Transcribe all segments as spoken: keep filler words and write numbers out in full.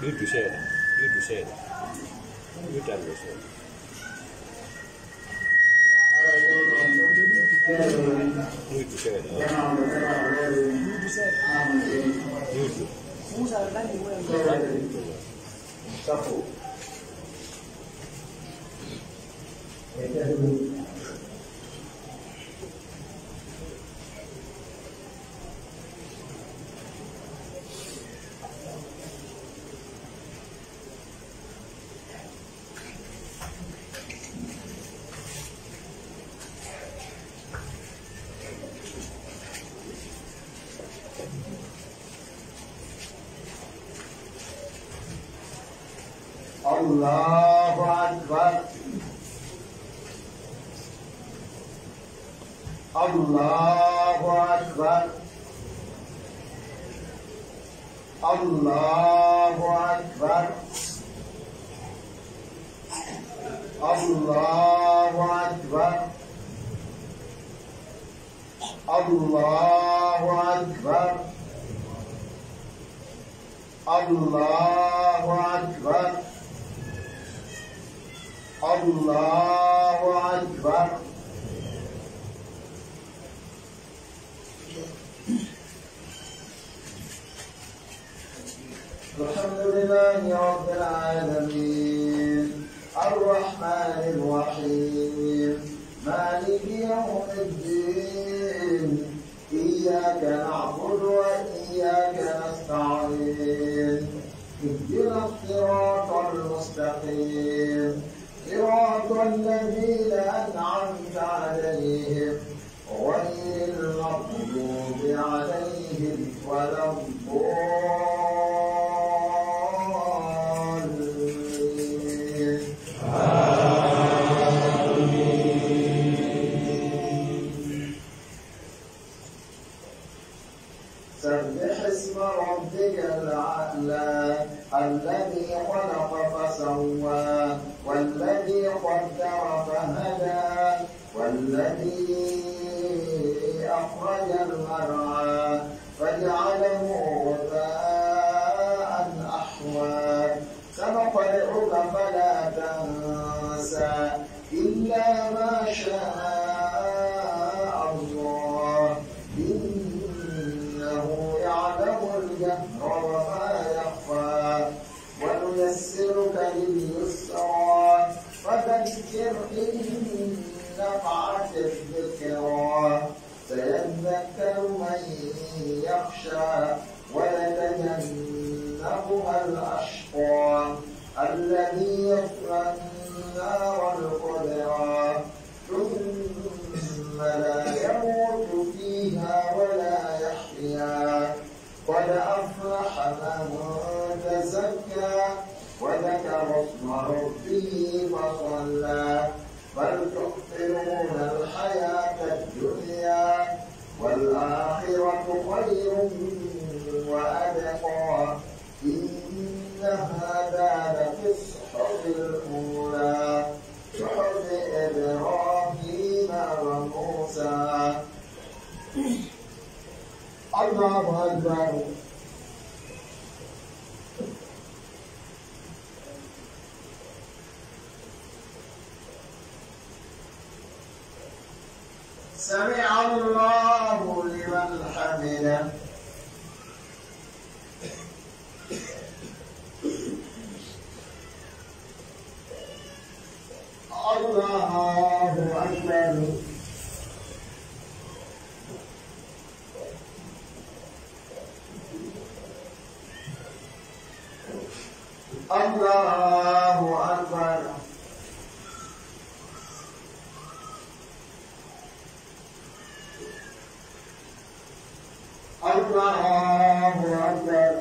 Ɓirdu seeɗa, ɓirdu seeɗa, ɓirdu seeɗa. Ɓirdu seeɗa. Ɓirdu. الله أكبر. الله أكبر. الله أكبر. الله أكبر. الله أكبر. الله أكبر. الله أكبر. الحمد لله رب العالمين. الرحمن الرحيم. مالك يوم الدين. إياك نعبد وإياك نستعين. اهدنا الصراط المستقيم. صراط الذين أنعمت عليهم غير المغضوب عليهم ولا الضالين. سبح اسم ربك الأعلى. الذي خلق فسوى والذي قدر فهدى والذي أخرج المرعى فجعله غثاء أحوى. سنقرئك فلا تنسى إلا ما شاء الله إنه يعلم الجهر وما يخفى ونيسرك لليسرى فذكر إن نفعت الذكرى سيذكر من يخشى ويتجنبها الأشقى الذي يصلى النار الكبرى ثم لا يموت فيها ولا يحيا قد أفلح من تزكى وذكر اسم ربه فصلى بل تؤثرون الحياة الدنيا والآخرة خير وأبقى إن هذا لفي الصحف الأولى صحف إبراهيم وموسى. الله أكبر. سمع الله لمن حمده. الله أكبر. الله أكبر. الله أكبر.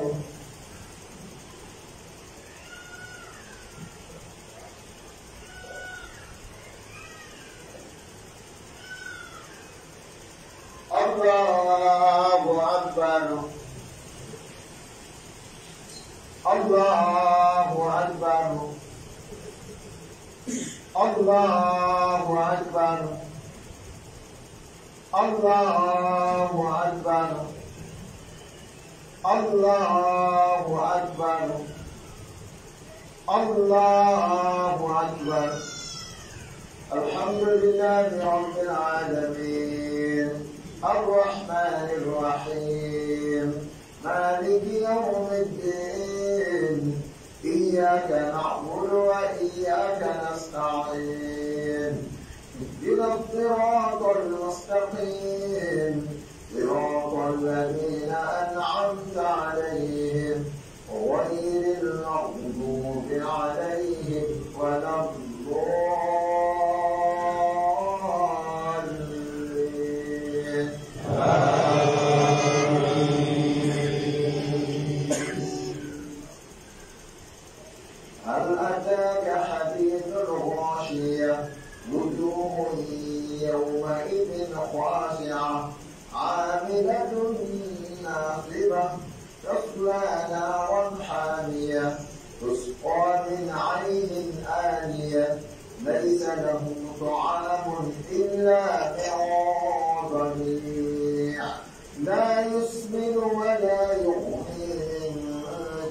الله أكبر. الله أكبر. الله أكبر. الله أكبر. الله أكبر. الله أكبر. الحمد لله رب العالمين. الرحمن الرحيم. مالك يوم الدين. إياك نعبد وإياك نستعين. اهدنا الصراط المستقيم. صراط الذين أنعمت عليهم غير المغضوب عليهم ولا الضالين. آمين. هل أتاك حديث الغاشية. وجوه يومئذ خاشعة. عاملة ناصبة. تصلى نارا حامية. تسقى من عين آنية. ليس لهم طعام إلا من ضريع. لا يسمن ولا يغني من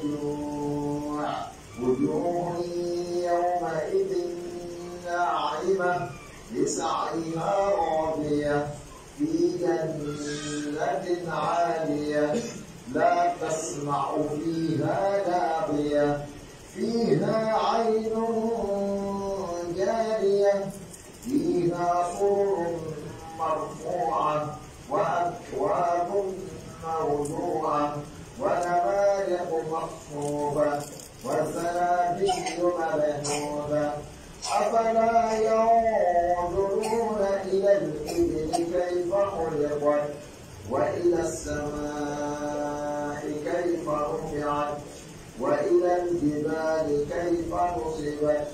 جوع. وجوه يومئذ ناعمة. لسعيها راضية. في جنة عالية. لا تسمع فيها لاغية. فيها عين جارية. فيها سرر مرفوعة. وأكواب موضوعة. ونمارق مصفوفة. وزرابي مبثوثة. أفلا ينظرون إلى الإبل كيف خلقت. وإلى السماء كيف رفعت. وإلى الجبال كيف نصبت.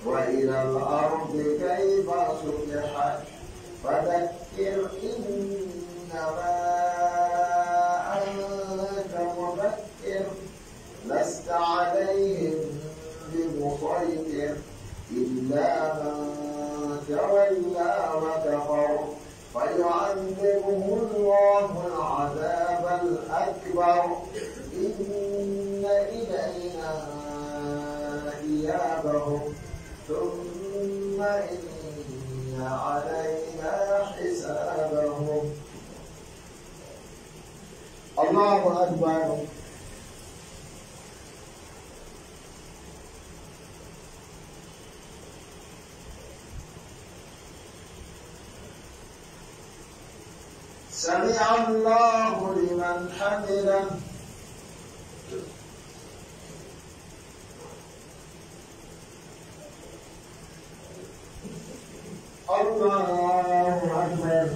وإلى الأرض كيف سطحت. فذكر إنما أنت مذكر. لست عليهم بمسيطر. إلا من تولى وكفر. فيعذبه الله العذاب الأكبر. إن إلينا إيابهم. ثم إن علينا حسابهم. الله أكبر. سمع الله لمن حمده. الله أكبر.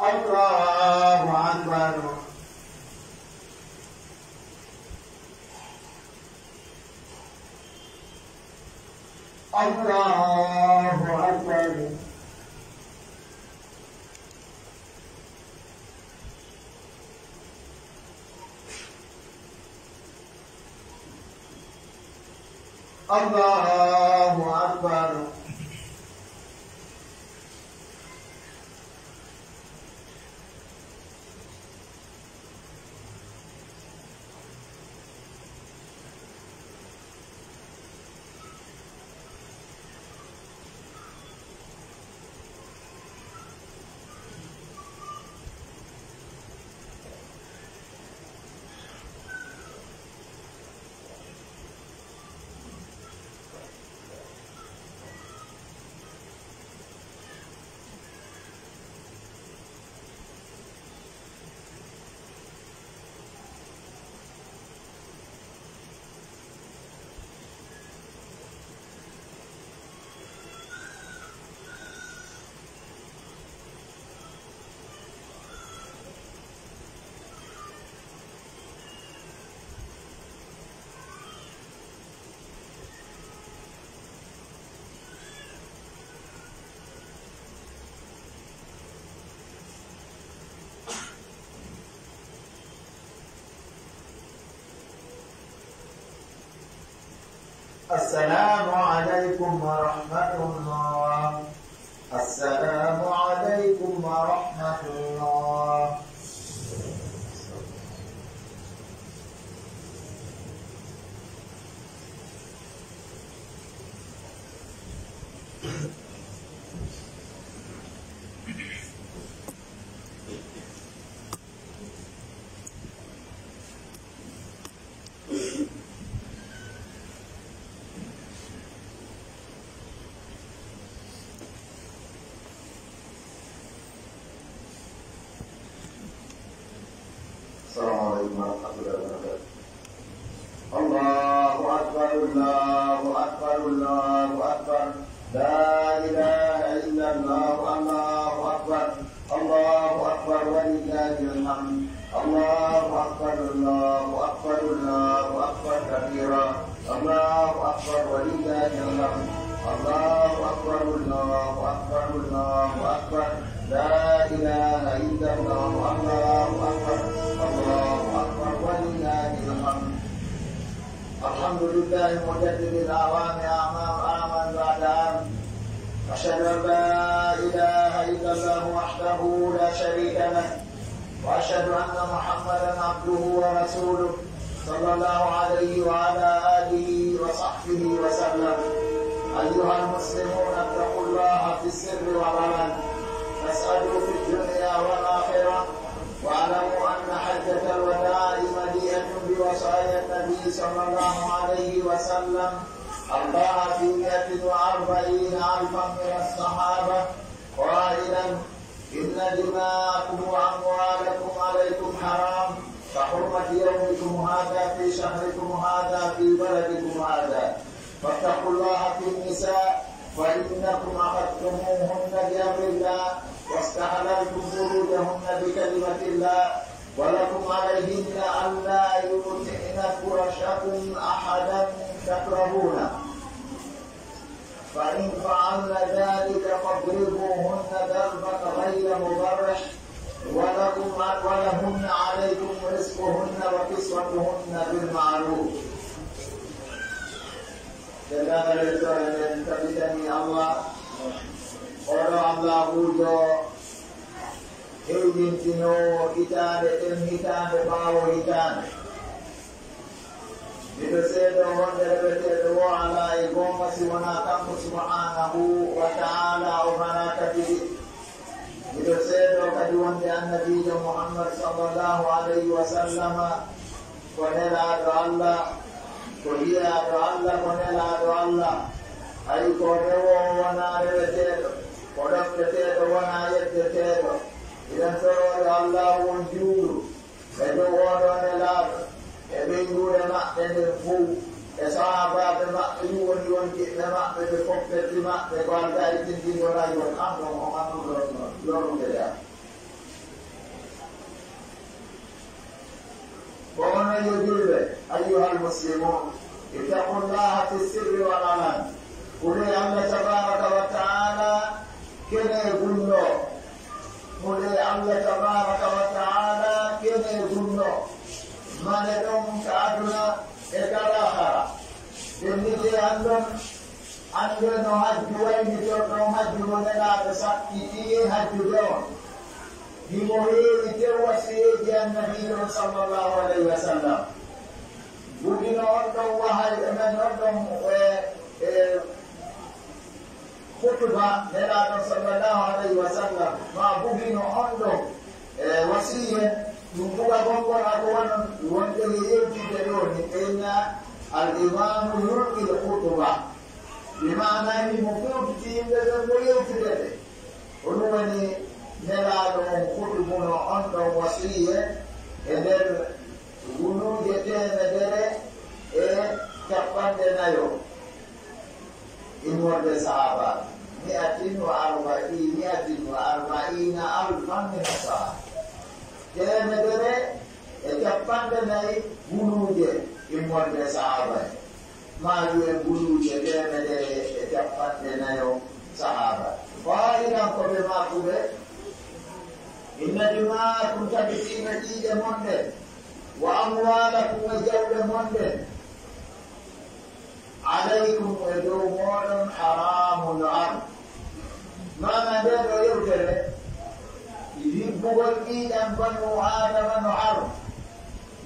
الله أكبر. الله أكبر. الله أكبر. السلام عليكم ورحمة الله. السلام عليكم ورحمة الله. الله أكبر، الله أكبر. لا إله إلا الله، الله أكبر. الله أكبر ولله الحمد. الله أكبر، الله أكبر، الله أكبر كبيرا. الله أكبر ولله الحمد. الله أكبر، الله أكبر، الله أكبر. لا إله إلا الله، الله أكبر. الله أكبر ولله الحمد. الحمد لله مجدد الأعوام، أعمام، عاما بعد عام. أشهد أن لا إله إلا الله وحده لا شريك له، وأشهد أن محمدا عبده ورسوله، صلى الله عليه وعلى آله وصحبه وسلم. أيها المسلمون، اتقوا الله في السر والعلن، فاسعدوا في الدنيا والآخرة، واعلموا أن حجة الوداع مليئة بوصايا النبي صلى الله عليه وسلم أربعمائة وأربعين ألفا من الصحابة، قائلا: إن دماءكم وأموالكم عليكم حرام كحرمة يومكم هذا في شهركم هذا في بلدكم هذا، فاتقوا الله في النساء، فإنكم أخذتموهن بأمر الله واستحللتم فروجهن بكلمة الله، ولكم عليهن ألا يوطئن فرشكم أحدا تكرهونه، فإن فعلن ذلك فاضربوهن ضربا غير مبرح، ولكم، ولهن عليكم رزقهن وكسوتهن بالمعروف. Dendagal yettore nden tabitani Allah, oɗo Allahu jo heyɗintinoowo hitaande ɗen hitaande ɓaawo hitaande. Miɗo seedoo wonde reweteeɗo woo alaa e goonga si wonaa kanko subhaanahu wa ta'aala, o maraaka tigi. Miɗo seedoo kadi wonde Annabiijo Muhammad sallallahu alayhi wa sallama ko nelaaɗo Allah, ko jiyaaɗo Allah, ko nelaaɗo Allah. Hay ko rewoowo wonaa reweteeɗo, ko ɗofteteeɗo wonaa yeddeteeɗo. Miɗen toroo yo Allaahu on juulu e dow ooɗoo nelaaɗo, e ɓeynguure maɓɓe nden fow, e sahaabaaɓe maɓɓe ɗum woni wondiɓɓe maɓɓe, ɓe fof perti maɓɓe, ko Alla e tindingo laygol an ɗon o annduɗon non, lorrude gaa. Ko onon yo julɓe, ayyuhal muslimun, ittaqullaha fi sirri wal alan. Hulee Alla tabaraka wa taala kene e gunno. Hulee Alla tabaraka wa taala kene e gunno. Mane ɗon ka aduna e ka laakhara. Ɓennitee an ɗon, anndee no hajju waylitorto, on hajju mo Nelaaɗo sakkiti hajjude on. Himo heewi tew wasiyeeji Annabiijo on sallallahu alayhi wa sallam. Bugino on ɗon wahay, e men on ɗon, e, e, Hutuba Nelaaɗo sallallahu alayhi wa sallam, ma bugino on ɗon, e, wasiye, ɗum bugagol ngol ako wano wonɓe e yewtidde ɗo ni, ɓeyna al imamu yulqil hutuba. Bi maana himo fewtiti yimɓe ɓen mo yewtude ɓe. Ko ɗum woni Nelaaɗo on hutubuno on ɗon wasiye e nder guluuje teemedere e cappanɗe nayo. Immorde sahaaba, mi'atin wa arba'i, mi'atin wa arba'iina alfan min as-sahaaba. Teemedere e cappanɗe nayi guluuje immorde sahaaba en. Maa wi'en guluuje teemedere e cappanɗe nayo sahaaba. Faa'idan ko ɓe maakuɓe, inna dima'akum, tabitiino ƴiiƴe mon ɗen, wa amwaalakum e jawle mon ɗen, alaykum e dow mooɗon haraamun ar. Maana nde ɗo yewtere, hibbugol ƴiiƴan banu Aadama no harum,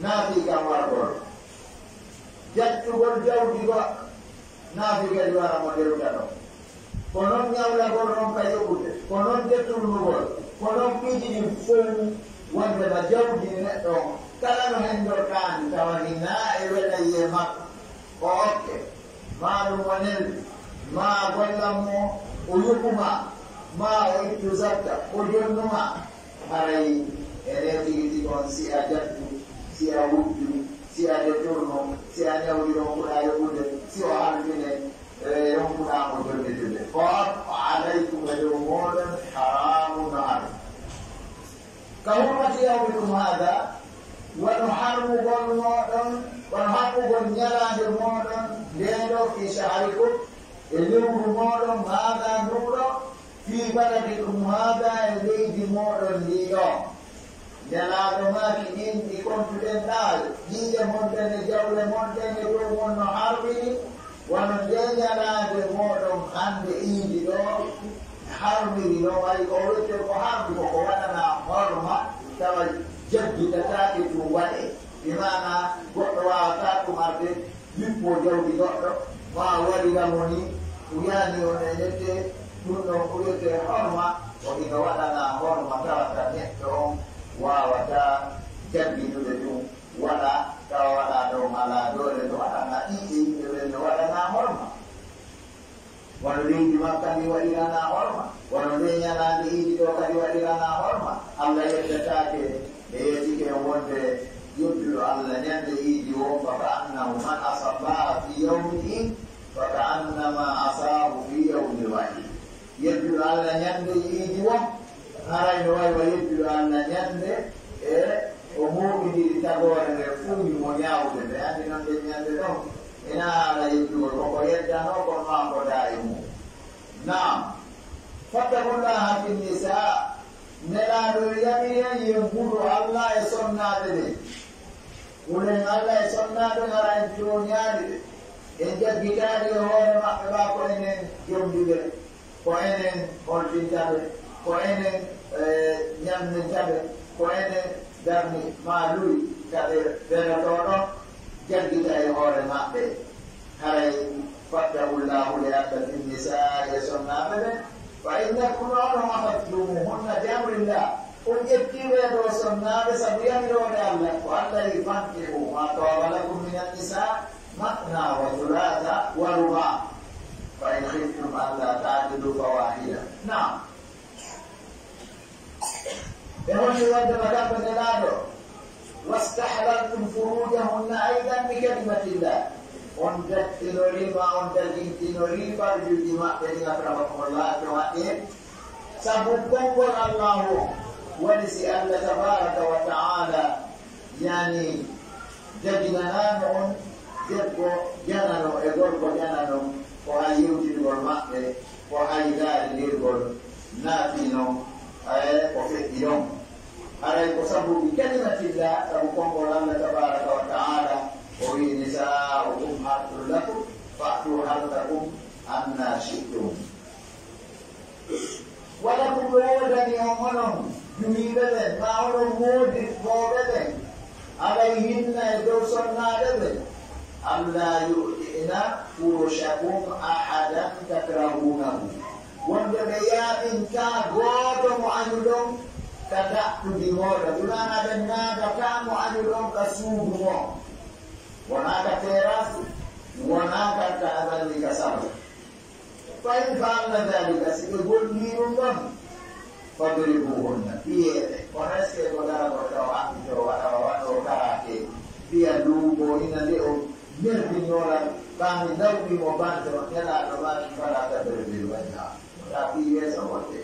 naa fii kan wargol. Jattugol jawdi goɗɗo, naa fii kadi wara mo dewta ɗon. Ko non ñawlagol ronka yoɓude, ko non deturnugol, ko non piiji ɗin fow wondema jawdi neɗɗo on, kala no hendortaandi tawa hinaa e weɗayi e makko, o okke, maa ɗum o neldi, maa gollan mo o yoɓu ma, maa o ittu zakka, o jonnu ma. Haray ene tigi tigi on si a jattu, si a wujju, si a deturno, si a ñawdi ronkuɗaa yoɓude, si o Ndeen ɗo, fii shahrikum, e lewru mooɗon, haadaa nduu ɗo, fii baladikum haadaa, e leydi mooɗon ndii ɗo. Nelaaɗo maaki ɗiin ɗi kontuɗen ɗaa, ƴiiƴe mon ɗen e jawle mon ɗen e dow mon no harmini, wano ndee ñalaande mooɗon hannde iidi ɗo harmiri, no wayi ko wiyetee ko harmi ko, ko waɗanaa horma, tawa jaggitataake ɗum waɗee. Bi maanaa goɗɗo waawataa ɗum arde wippo jawdi goɗɗo, maa waɗira mo ni, o yaani on e nette, ɗum ɗon ko wiyetee horma, ko hino waɗanaa horma tawata neɗɗo on waawataa jaggitude ɗum, waɗa tawa waɗaa ɗon alaa doole, no waɗanaa ɗiiɗe yimɓe ɓen, no waɗanaa horma. Wano leydi Makka ndi waɗiranaa horma, wano ndee ñalaande iidi ɗoo kadi waɗiranaa horma. Allah yeddataake, ɓe yeddike wonde yedduɗo Allah ñande iidi woo, fa ka annahu man asallaha fi yawmil iid, fa ka annama asahu fi yawmil wahiid. Yedduɗo Allah ñande iidi woo, haray no wayi wa yedduɗo Allah ñande e o mooɓindiri tagoore nde fuu, himo ñaawde nde. Anndi non nden ñande ɗon, ina haala yeddugol, ko ko yeddanoo, kono maa ko daa e mum. Naam. Fattaqullaha fin nisaa. Nelaaɗo yamiri en, yen hulu Allah e sonnaaɓe ɓen. Hulen Allah e sonnaaɓe, hara en tooñaali ɓe. En jaggitaali e hoore maɓɓe, ɓaa ko enen jombi ɓe, ko enen holtinta ɓe, ko enen, eh, ñamminta ɓe, ko enen darni maa luwi ka ɓe belotoo ɗon, jaggita e hoore maɓɓe. Haray fattaqullaahu le Allah fin nisaa, e sonnaaɓe ɓen, fa innakum, onon, akhadhtumuhunna bi amrillah, on ƴettii ɓee ɗoo sonnaaɓe sabu yamiroore Allah, ko Allah wi'i, fankihu ma taaba lakum minan nisaa, masna wa thulaatha wa rubaa, fa in khiftum alla ta'dilu fa waahida. Naam. E holli wonde ma kamɓe Nelaaɗo, wastahlaltum furujahunna aydan bi kalimatillah. On daɗɗinorii ma, on daɗintinorii farjuuji maɓɓe ɗin, akramakumullah, to maɓɓe. Sabu konngol Allaahu on, waɗi si Allah tabaaraka wa ta'aala, yani, jaginanaano on debbo janano e gorko janano, ko hay yewtidugol maɓɓe, ko hay daalilirgol naatino, e ko feƴƴi ɗon. Haray ko sabu bi kalimatillah, sabu konngol Allah tabaaraka wa ta'aala, o wi'i, nisaa'ukum harthun lakum, fa'tu harthakum anna shi'tum. Wala ko ɓe woodani on, onon jumiiɓe ɓen, maa onon moodiɓɓooɓe ɓen, alayhinna, e dow sonnaaɓe ɓen, allaa yu'ti'na furushakum ahadan takrahunahu. Wonde ɓe yaaɓintaa gooto mo añuɗon ka daɗɗudi mooɗon, bi maanaa ɓe naadataa mo añuɗon ka suudu mon, wonaa ka teeraasi, wonaa ka, ka adanni ka salo. Fa in fa'alna daalika, si ɓe gollii ɗum ɗon, fadribuhunna, piyee ɓe. Kono est-ce que ko dara ko taw haɓɓitoo waɗa, waɗoo karaate, piya luuɓo, ina nde o merdi ñoolal, ɓaami ndawɗi mo bante on, Nelaaɗo maaki, falaa tadribul wajha. Wota piy yeeso wonde.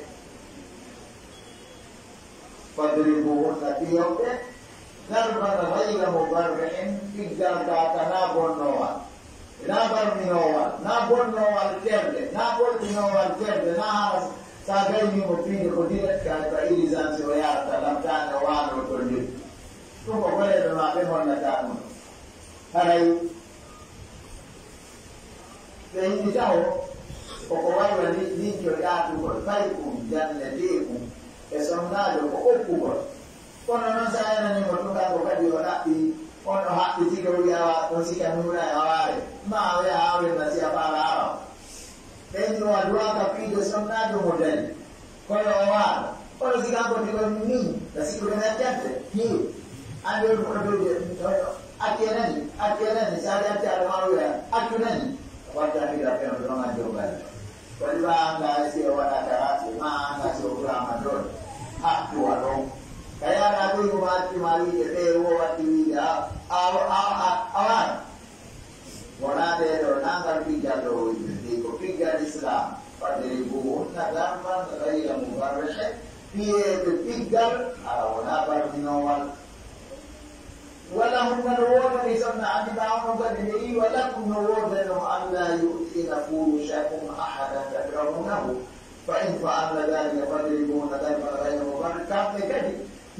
Fadribuhunna, piyon ɓe, darban ghayra mubarrihin, piggal kaa ka naa bonnoowal, naa barminoowal, naa bonnoowal terɗe, naa ɓoltinoowal terɗe, naa hara sa gaynii mo piide ko direct ka, ka urgence o yaarata, lamtaade o waanoo to nder. Ɗum ko goreeɓe maa ɓe hollata ɗum. Haray ɓe yiɗi tawo koko walla li-, linco ƴaatugol, faykum, janneteekum e sonnaajo ko okkugol. Kono noon, so a yananii mo tun, kanko kadi o ɗaɓɓi, on o haɓɓitike, o wi'a, "Awa, on sika mi wona e awaare." Ma o wi'a, "Aawre na si a faala araw." Ɓen no a duwaaka piide sonnaajo mo dari. Kono o waano. Kono si kanko tigi on nii, ka sikkude men accante. Hii. Ande on kono ɓe wi'e, "Accu en nani, accu en nani." Sa ari accaɗo ma wi'a, "Accu nani." Watta mi ɗa fen ɗon an jombal. Woni ma anga si o waɗa karate, ma anga si o ɓurama ɗon. Hattu wa ɗon. Ka yara ɓe ko ma accu ma wi'e ɓe wo watti wi'e a, a, a, a, a waano. Wonaa ɗee ɗoo nangal piggal ɗoo o wi'i, ko piggal Islaam. Fadribuhunna darban ghayra mubarrih, piyeeɓe piggal, hara wonaa barminoowal. Wala Hunna no woodani sonna anndi ɓaawo non kadi nde iwa lakum no woodano alla yu'tina furujakum ahadan takrahunahu fa in fa'alna dhalika fadribuhunna darban ghayra mubarrih. Kamɓe kadi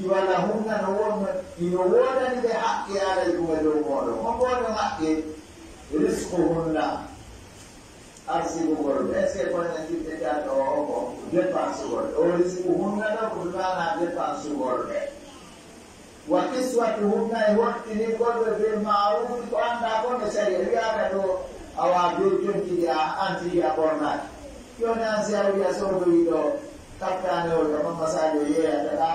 iwa lahunna no won ino woodani ɓe haqqe alaykum e dow mooɗon. Ko ngoɗon haqqe? Risquhunna, arsigugol ɓe. Est-ce que kono en jiɗɓe tan o o ko dépensugol o? Risquhunna ɗo ko maana dépensugol ɓe. Wa kiswatuhunna e hoɗɗinirgol ɓe bil maarufi ko anndaa kon e sariya. Wiyaaka ɗo awa be jontidi a antidi a ɓornaaki. Jooni an si a wiya soodoyi ɗo kaftane o ka Mamma Sadio yeeyata ɗa,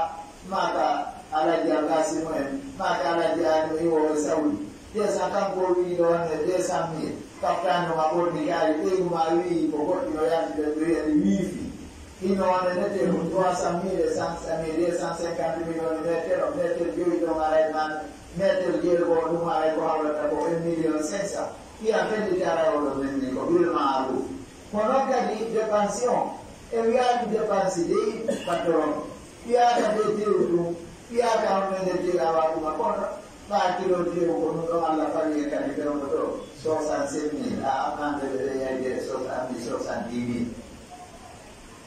maa ka Alaji Alkasimu en, maa ka Alaji Anu Iwo e Saudi. Deux cents kanko o wiyi ɗo ne deux cent mille. Kaftane o a ɓorni kaari ɓeygu ma wiyi ko goɗɗi no yaltude ɓe wiya ɗi wiifi. Hino wonde netel ko trois cent mille, cent, deux cent cinquante mille woni netel o, netel joyi ɗon aray man, netel jeego ɗum aray ko hawrata ko un million cinq cent. Iya felliti aray oɗo menni ko bil maaruf. Kono kadi dépense on, e wiyaani dépense dey patron, wiyaaka be tew ɗum, wiyaaka on men nde tew awa ɗuma kono, ɓaa kilo tew ko ɗum ɗon Allah fawi e kadi fewndo ɗo, soixante-sept mille, a amnande ɓe ɓe yayde soixante mille, soixante-dix mille.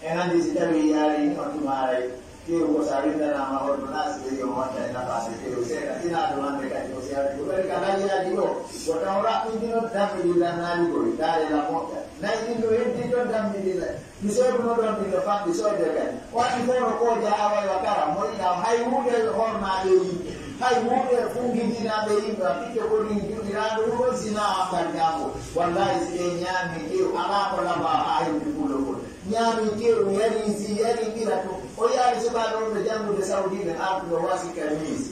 En anndi si tawii yaari ni on tuma aray tew ko so a winndanaama ordonnance ɓe yo watta e nafaade tew seeɗa, sinaa ɗum hannde kadi ko si yaari ko ɓari ka layyaaji ɗo, ko taw raɓɓindino dammiɗi lannaali koy, daare la moƴƴa. Nayi ɗin no heddi ton dammiɗi la, mi soodunoo ɗon ɗin no famɗi soodee kadi. O anndi fof no kooja awa yo kara, mo yiɗa hay huunde hornaaɓe yimɓe, hay huunde fungintinaaɓe yimɓe, a pitte ko ɗin juɗiraandu ɗum on sinaa amgal ñaamgo. Wallahi si ɓe ñaami tew, alaa ko laba haa hewti pullo kon. Ñaami tew, yari si yari ɓira to. O yaari sukaaɓe wonɓe janngude Saudi ɓen artuɓe wasi kamis.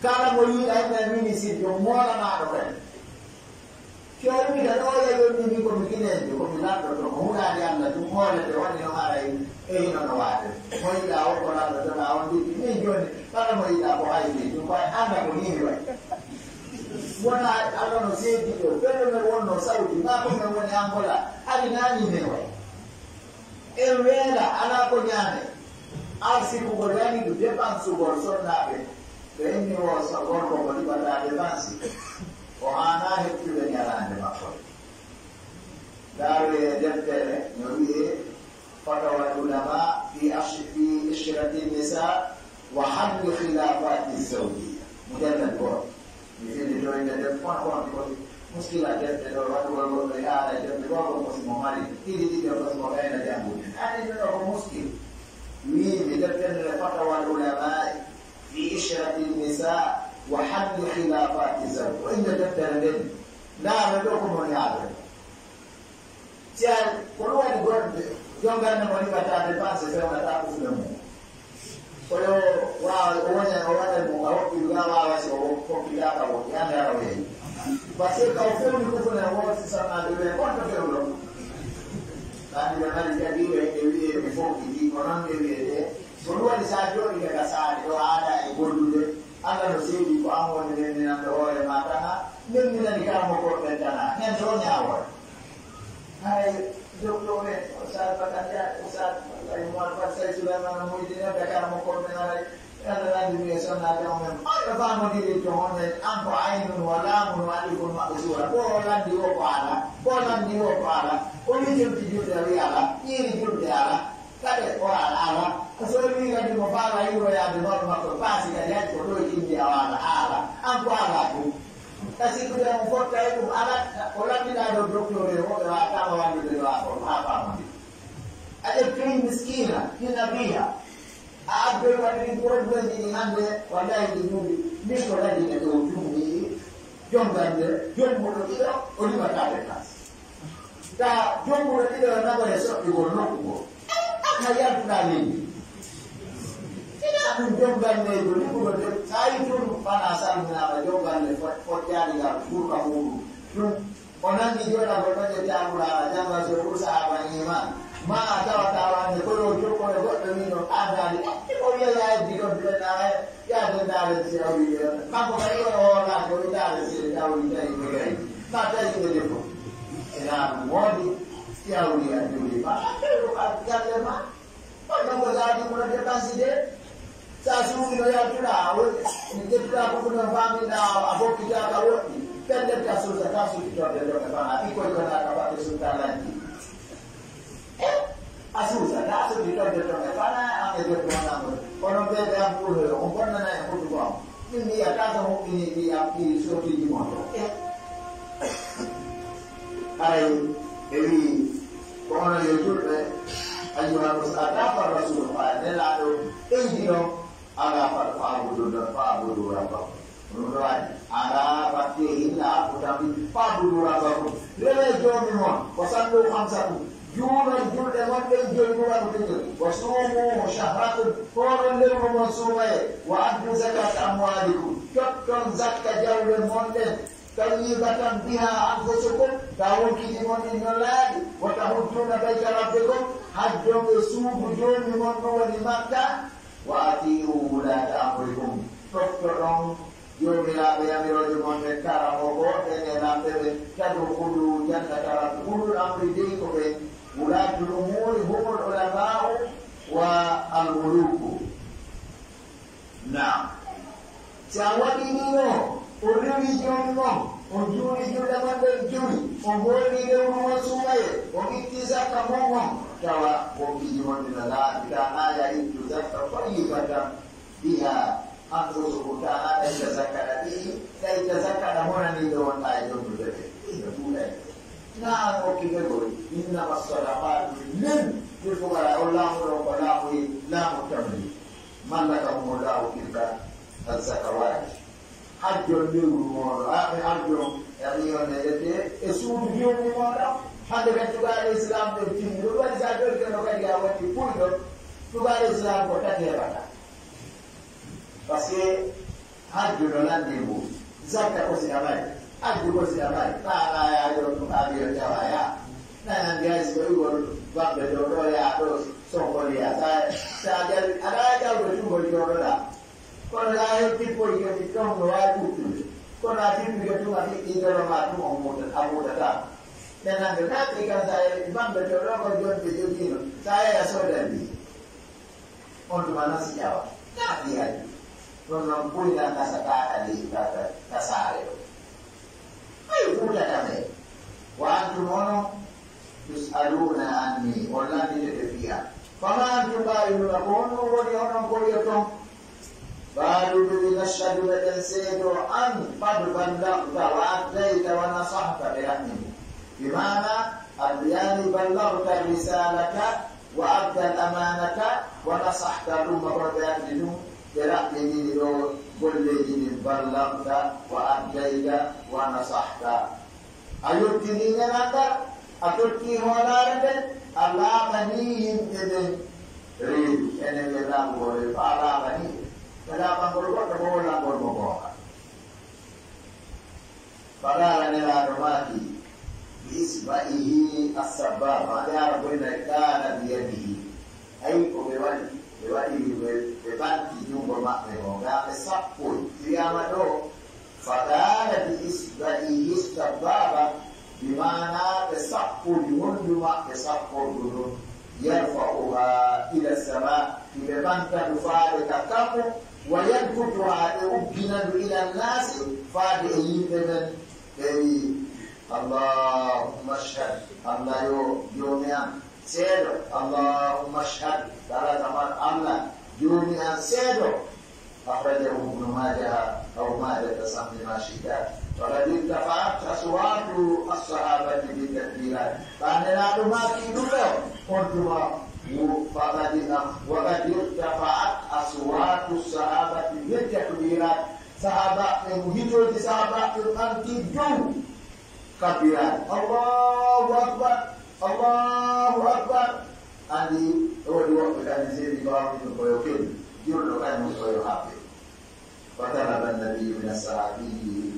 Kala mo yiɗa ina ministre ɗum moolanaaɗo kadi. Si o umita ɗo o yewi min ko mi kineejo, ko mi lanɗo to, mo hunaade Allah ɗum moolete woni no haray e hino no waade. Mo yiɗa o ko lanɗo to na on ɗiɗi. Min jooni, kala mo yiɗa ko haydi, ɗum ko annda ko nii mi waɗi. Wona Allah no seedi ɗo, ɓen ɗo men wonno Saudi, maa ko men woni Angola, ari naani men waɗi. En weela, alaa ko ñaame. Arsikugol wani ɗum dépensugol sonnaaɓe. Ɓe inni o so gorko mo liɓata dépense, o haanaa heɓtude ñalaande makko. Ndaaroye e deftere no wiyee Fatawal Ulama fi ash-, fi ishrati nisa wa halli khilafati zawjiyya. Mujallad gooto. Mi fillitoyde nder kono ko on ko muskila defte ɗo waɗugol goɗɗo e haala e defte goo ko si mo mari ɗiɗi ɗiɗi ko si mo gayna janngude. Anndi ɗum ɗo ko muskil. Wiimi deftere nde Fatawal Ulama'i fi ishrati nisa wa halli khilafati zawj. Ko innde deftere nden. Ndaaro ɗo ko moni haala. Si a, ko ɗum waɗi goɗɗo, jom gannde mo liɓata dépense, fewnata kufune mum. Ko yo waawa, o woni, o waɗa mo, a hokki ɗum, a waawa si o hokkitaaka o, yande ara o yehi. Parce que ka o fewni kufune o, si sonna de ɓe, kon to fewɗo. Ɗaani ɓe mari jaɓiiɓe, ɓe wi'e ɓe fokkiti, ko noon ɓe wi'etee. Ko ɗum waɗi so a jooɗike ka saare, ɗo aada e gollude, Allah no seedi ko an woni memminanɗo hoore ma tan, memminani karamokooɓe ɓen tan, nen to ñaawoore. Haray docteur en, Oustaz Bakar Dia, Oustaz Ibrahima Oumar Faty Seye, Souleymane Mouhidine, Dakar mo kon men haray, Yalla lanndi mi e sonnaaɓe on men. On no faamodiri to on men, an ko aynun wa laamun wa alifun maqsuura. Ko o lanndi o ko ala, ko o lanndi o ko ala. O wii julde julde, o wii ala, ƴiiri julde ala. Kade o ala, ala. Ko so o wii kadi mo faala yiwoyaade mawɗo makko, paasi kadi hadi ko ɗo e ƴindi a waala, ala. An ko ala ko. Kasi ko ɓe on fotta e ɗum alat, ko lambiɗaa ɗo docteur e woɓɓe waawataama wallude ɗo a fof haa faamondire. A ƴetti miskiina, ina biya. A addoy waɗi ɗin problème ɗi hannde, wallahi ɗi ɗuuɗi. Min ko ladi e ɗo jumni, jom gannde, jom moɗo ɗiɗo, o liɓata dépense. Ta jom moɗo ɗiɗo e nago e soɓɓigol nokku goo. Ka yaltuɗaa leydi. Ina ɗum jom gannde e jom liɓuɗo de, sa yi tun fana salminaama jom gannde fo-, fojjaani ngal ɓurka muuɗum. Ɗum o nanndi jooɗa ko ɗon e taabulaara, jannga so ɗum sahaaba iman. Ma a tawata wande ko yo jokko e goɗɗo min no addaali. E ko wiya ya eddi ɗon biɗen ara e ya dendaare si a wii ɓe. Kanko kadi o hoolaaki o indaare si e tawri tawi ɓe gay. Ma tawi ɓe defo. Ina ɗum woodi si a wii a juli ma. A tawi ko galle ma. Kono ko zaadi ko no dépense de. Sa suuɗi no yaltuɗa, a woɗɗi. Mi ƴettuɗa ko ɗum no faamiɗa, a bokkitaaka woɗɗi. Pellet a suusa, ka suuɗi toɓɓe ɗo ɓe fana. Ɓikkoy ko naaka batte suuɗa lanti. Eh, a suusa, ka suuɗi toɓɓe ɗo ɓe fana, a ɓe debbo on amol. Kono ɓe ɓe am ɓuuɗo yo, on bonnana e huɗugo am. Min mi yiyata so huɓɓini ɗi am ɗi sootiiji mon ɗo. Eh. Haray ɓe wi'i, ko onon yo julɓe, ayyuha mus-, a tafa rasul, fa nelaaɗo ɓeydi ɗon, ala fa, fa abudu, fa abudu rabbakum. Ɗum ɗo waɗi, ala fatte illa abudan, fa abudu rabbakum. Rewe joomi mon, ko sallu khamsakum. Juulon julɗe mon ɗen joyi ɗum waɗu tigi. Wa suumu shahrakum, hooron lewru mon suumaye. Wa addu zakat amwalikum, totton zakka jawle mon ɗen. Tayyibatan biha anfusukum, taw wonkiji mon ɗin no laaɓi. Wa tahujjuna bayta rabbikum, hajjon e suudu joomi mon ɗum woni Makka. Wa ati'u wulata amrikum, toftoɗon joomiraaɓe yamirooje mon ɓen, karamoko ɓen e lamɓe ɓen. Tadkhulu jannata rabbikum, ulul amri dey ko ɓen, wulatul umuri humul ulama'u wa al muluku. Naam. Si a waɗii nii ɗoo, on rewi joomi mon, on juuli julɗe mon ɗen jowi, on hoolii lewru mon suumaye, on ittii zakka mon on, tawa wonkiji mon ɗin no laaɓi, ta aya ittu zakka tayyibatan biha anfusukum, ta aya itta zakka ɗa ɗi, ta itta zakka ɗa monanii ɓe wonɗaa e jonnude ɓe. Ina duuɗay. Na an okki ɓe gol, innama sadaqatu lil, lil fuqara, on laamu ɗon ko laamu, laamu tammi. Mallakahumullahu tilka az-zakawati. Hajjon lewru mooɗon, a, e hajjon, e mi yonne, e, e, e suudu joomi mooɗon. Hannde kadi tugaale Islam ɓen timmi. Ɗum waɗi sa joltino kadi a watti puyɗo, tugaale Islam ko tati heɓata. Parce que hajju no nanndi ngu, zakka ko si a mari, hajju ko si a mari, ɗaanaa yaa yo ɗum avion jawa yaa. Nan anndi hay si ko iwol bamɓe ɗo, ɗo yaa ɗo, sonkol yaa. Sa, sa jawi, aɗa waawi ƴawde tungol jooɗoɗaa. Kono yaa hen tippoy kadi ɗon no waawi ɓuttude. Kono a tippike tun a fiɗɗii dolo maa tun on muta-, a mutataa. Ɓe nannde naati kan sa yehi bamɓe to ɗo ko jonɓe jogiino. Sa yehi a sooda mbii. On tuma na si ƴawa. Na fi hay. Ɗon noon ɓuyna kasataaka leydi ka, ka, ka saare ɗo. Hay fuutata men. Wa antum onon tus'aluuna anni, on lannditete fii an. Famaa antum qaa'iluuna, ko honɗum woni onon ko wi'oton? Qaaluu, ɓe wi, nashhadu, meɗen seedoo an qad ballaghta wa addayta wa nasahta, ɓe raɓɓini. Bi maana, ad-, yaani ballaghta risaalata wa adda al-amaanata wa nasahta, ɗum ko ɓe addi ɗum, ɓe raɓɓinini ɗo golleeji ɗin, ballaghta wa addayta wa nasahta. A yottinii nelaagal, a tottii hoolaare nden, a laaɓanii yimɓe ɓen reedu. Enen ɓe laaɓugol reedu, a laaɓanii ɓe. Ɓe laaɓangol goɗɗo ko hoolangol mo goonga. Faqaala, nelaaɗo maaki, bi isba'ihi as-sabbaaba, ande Arabu en nay, qaala bi yadihi. Ay ko ɓe waɗi, ɓe waɗi, ɓe, ɓe ɓanti junngo maɓɓe ngo, gaa ɓe sappoyi. Wiyaama ɗo, faqaala bi isba'ihi as-sabbaaba, bi maana ɓe sappoyi honndu maɓɓe sappordu ndun, yarfa'uhaa ila as-samaa, hiɓe ɓanta ndu faade ka kammu, wa yankutuhaa, ɓe uggina ndu ila an-naasi, faade e yimɓe ɓen. Ɓe wi'i, Allahumma ashhad, Allah yo, Joomi an, seedo. Allahumma ashhad, kala kamar Allah, Joomi an, seedo. Akhrajahu Ibnu Maaja, aw Maajata, sammi ma shi'ta. Faqad irtafa'at aswaatu as-sahaabati bit-takbiiraat. Ɓay Nelaaɗo maaki ɗum ɗo, on tuma, wo-, faqad, wa qad irtafa'at aswaatu as-sahaabati bit-takbiiraat. Sahaabaaɓe, hitooji sahaabaaɓe ɓanti dow. Kabbiraani. Allahu akbar, Allahu akbar. Anndi e woodi woɓɓe kadi seedi ko hawti ɗum ko yo kelli. Julɗo kañum ko yo haɓɓe. Wa talaba an-nabiyyu min as-sahaabiyyi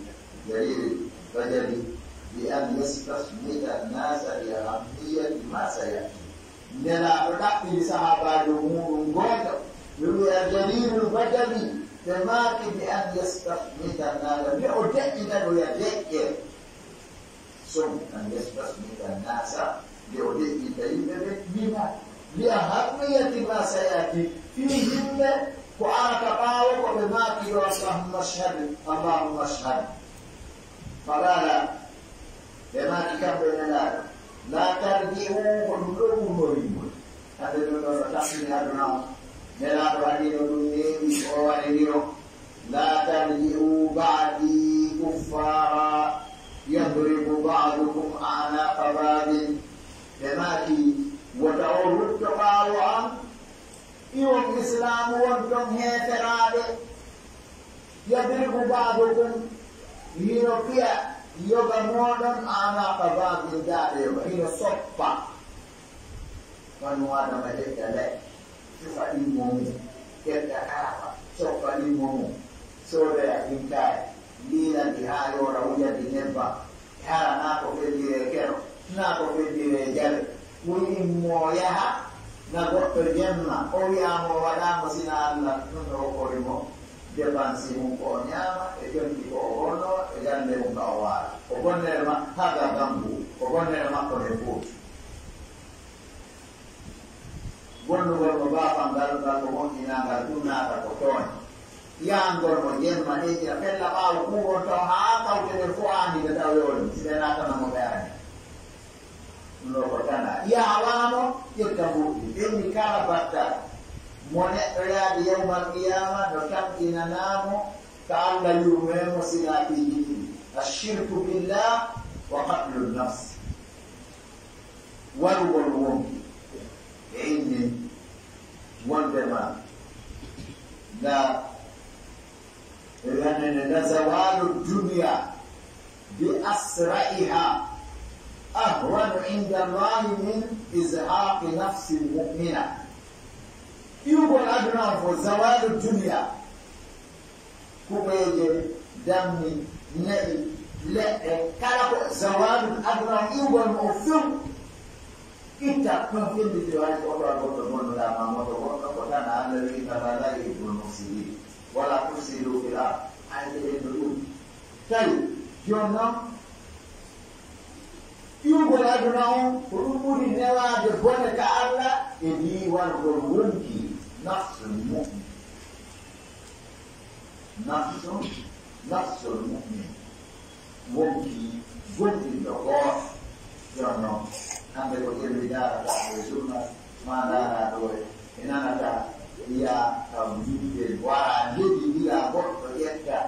Jariir al-Bajali bi an yastasmita an-naasa li ahammiyati ma saya'ti. Nelaaɗo ɗaɓɓiri sahaabaajo muuɗum gooto, ɓe wi'a Jariirul Bajali, ɓe maaki bi an yastasmita an-naasa, nde o deƴƴita ɗo ya deƴƴe. Sum an yastasmita an-naasa, nde o deƴƴinta yimɓe ɓe, wi'a, li ahammiyati ma saya'ti, fii yimɓe Ko arata ɓaawo ko ɓe maaki yo Allahumma ashhad, Allahumma ashhad. Faqala, ɓe maaki kamɓe Nelaaɗo, la tarji'u, ko ɗum ɗo ummorimol. Hande ɗum ɗo no tampini aduna on. Nelaaɗo waɗino ɗum neeɓi, o waɗiniro. La tarji'u ba'di kuffara yadribu ba'dukum a'naqa ba'din. Ɓe maaki, wota on rutto ɓaawo am, iwon Islaamu won ton heeferaaɓe. Yadribu ba'dukum, hino fiya yoga mooɗon, a'naqa ba'din, daaɗe yoga, hino soppa. Banu Adama ƴetta leɗɗe, cufa ɗimmo mum, ƴetta kaafa, soppa ɗimmo mum, soodoya ɗinkaari, liila ndi haa yoora, wuja ndi nebbam. Hara naa ko felliree kero, naa ko felliree jawe. Ɓuri immoo yaha, na goɗɗo jemma, o wi'aama o waɗaama sina Allah, ɗum no hokkori mo dépense mum ko o ñaama, e conndi ko o wonnoo, e galle mum ka o waala. Ko bonnere ma-, hada dambu, ko bonnere makko nden footi. Wonnugol mo baafal ngal, ngal ko moƴƴinaa, ngal ɗum naata ko tooñ. Yahangol mo jemma, ɗeƴƴa fella ɓaawo kuuwon taw haa kawte ɗen fof aandi ɓe taw yoolni, si ɓe naatana mo ɓe aandi. Ɗum ɗo ko tana. Yaha waano, ƴetta mbuuɗi. Ɓenni kala battal mo neɗɗo yaadi yawmal qiyaama, no tamƴinanaa mo ka Allah yurmee mo sila piiji ɗiɗi. Ashirku billah wa qatlu nafs. Warugol wonki. E inni wondema la, la, la zawalu dunya bi asra'iha ahwanu inda Allahi min izhaqi nafsi mu'mina. Iwgol aduna on fof, zawalu dunya, kuɓeeje, dammi, na'i, leɗɗe, kala ko zawalul aduna on iwgol mo o few. Itta ɗon felliti hay ko oto a goɗɗo bonnuɗa ma moto goɗɗo ko tan Allah wi inna Allaha la yuhibbul mufsidin. Wala tufsidu fil ard. Ay ko en ɗum. Tawi jooni noon iwgol aduna on ko ɗum ɓuri newaade bone ka Allah e ndi wargol wonki nafsul mu'min. Nafsu, nafsul mu'min. Wonki gomɗinɗo gooto. Jooni noon, hannde ko ƴeewi ndaarata e journal, ma ndaara ɗo e, e nanata, ya kam yimɓe wara njejindira goɗɗo ƴetta,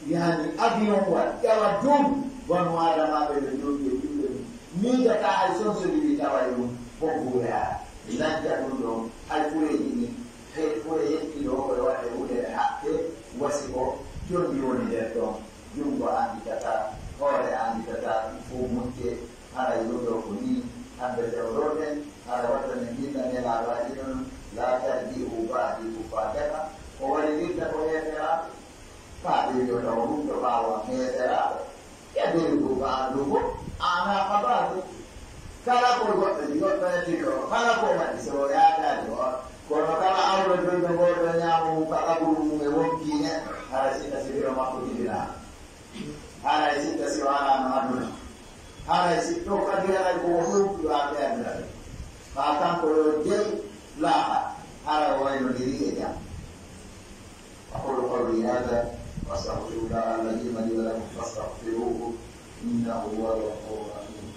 yani avion wa, ƴawa dow, wano adamaaɓe ɓe jooɗi e juuɗe mum. Miijata hay son so ɗiɗi tawa e mum, ko buuraa. Lajja ɗum ɗo, hay fureeji ni, hay fure yetti ɗo, koye waɗde huɗere hakke, wasi ko, conndi woni nder ɗon. Junngo annditata, hoore annditata, ɗum fof mucce, haray ɗum ɗo ko nii, hannde fewndo ɗen, hara watta min njinna Nelaaɗo waɗi ɗum, laa tarji'u ba'di kuffaara, ko wallitirta ko heeferaaɓe. Faa ɓe wi'o taw ɗum ɗo ɓaawo am heeferaaɓe. Yadribu ba'dukum a'naqa ba'd. Kala ko goɗɗo, goɗɗo yettiɗo, kala ko waɗi, so o yaakaali o, kono kala awlotoyɗo ngol ɗo ñaamo mum ka qaburu mum e wonki neɗɗo, hara si tasi biro makko jibinaama. Haray si tasi o alaano aduna. Haray si ɗo kadi haray ko o ɗum yo a ɓeydata. Haa kanko yo jeyi laaha. Haray o waynodiri e jam. أقول قولي هذا وأستغفر الله العظيم لي ولكم فاستغفروه إنه هو الغفور الرحيم.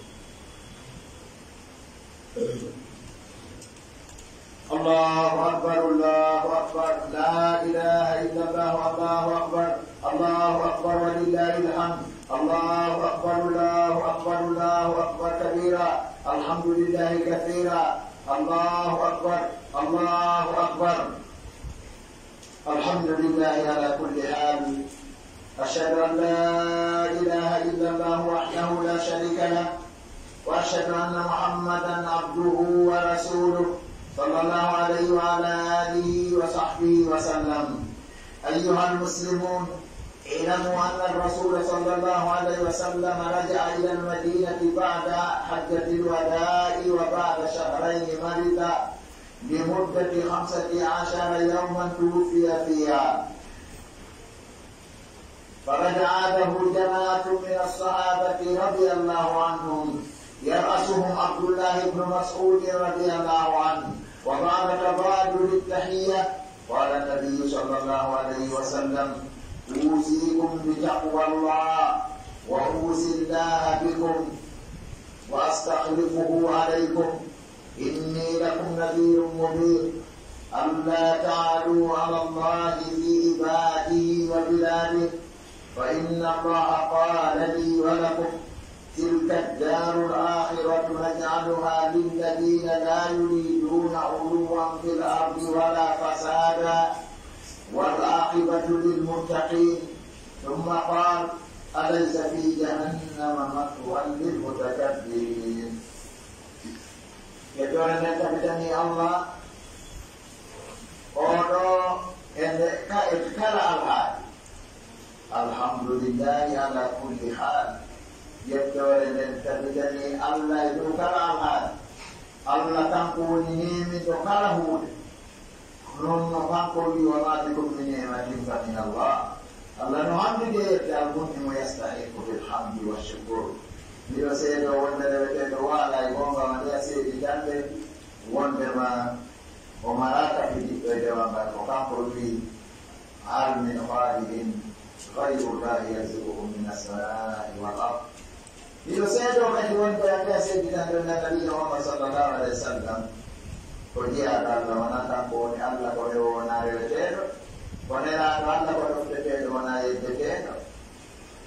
الله أكبر، الله أكبر، لا إله إلا الله، الله أكبر، الله أكبر ولله الحمد، الله أكبر، الله أكبر، الله أكبر كبيرا، الحمد لله كثيرا، الله أكبر، الله أكبر. الحمد لله على كل حال. أشهد أن لا إله إلا الله وحده لا شريك له، وأشهد أن محمدا عبده ورسوله، صلى الله عليه وعلى آله وصحبه وسلم. أيها المسلمون، اعلموا أن الرسول صلى الله عليه وسلم رجع إلى المدينة بعد حجة الوداع وبعد شهرين مرض لمدة خمسة عشر يوما توفي فيها. فرجع عاده جماعة من الصحابة رضي الله عنهم، يرأسهم عبد الله بن مسعود رضي الله عنه، وبعد تبادل التحية قال النبي صلى الله عليه وسلم: أوصيكم بتقوى الله، وأوصي الله بكم، وأستخلفه عليكم، إني لكم نذير مبين، ألا تعلوا على الله في عبادي وبلادي، فإن الله قال لي ولكم: تلك الدار الآخرة نجعلها للذين لا يريدون علوا في الأرض ولا فسادا، والعاقبة للمتقين. ثم قال: أليس في جهنم مثوى للمتكبرين. Yettore nden tabitani Allah, oɗo e nde ka-, e kala alhaali. Alhamdulillahi ala kulli haal. Yettore nden tabitani Allah e dow kala alhaali. Allah kanko woni neemiɗo kala huunde. Non no kanko wi: وما بكم من نعمة فمن الله. Allah no hanndudi e yette, المنعم يستحق الحمد والشكر. Miɗo seedoo wonde reweteeɗo waalaa e goonga ma nde a seeditande wondema o maraaka fidiɗɗo e dewal ngal. Ko kanko wi: هل من خالق غير الله يرزقكم من السماء والأرض. Miɗo seedoo kadi wonde a wiya seedinanɗo men Nabiijo Muhammad sallallahu alaihi wasallam ko jeyaaɗo Allah, wonaa kanko woni Allah, ko rewo wonaa reweteeɗo, ko nelaaɗo Allah, ko ɗofteteeɗo wonaa yeddeteeɗo.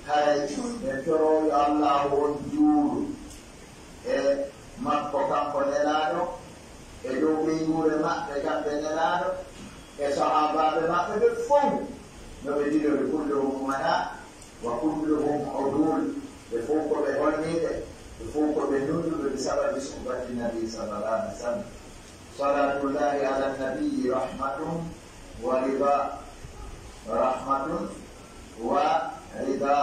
Haray ɓe torooyo Allah on juulu e makko kanko nelaaɗo, e dow ɓeynguure maɓɓe kamɓe nelaaɗo, e sahaabaaɓe maɓɓe ɓe fow no ɓe dilori, كلهم أمناء وكلهم عدول. Ɓe fow ko ɓe honniiɓe, ɓe fow ko ɓe nunɗuɓe بسبب صحبة النبي صلى الله عليه وسلم. صلاة الله على النبي رحمة ورضا، رحمة ورضا.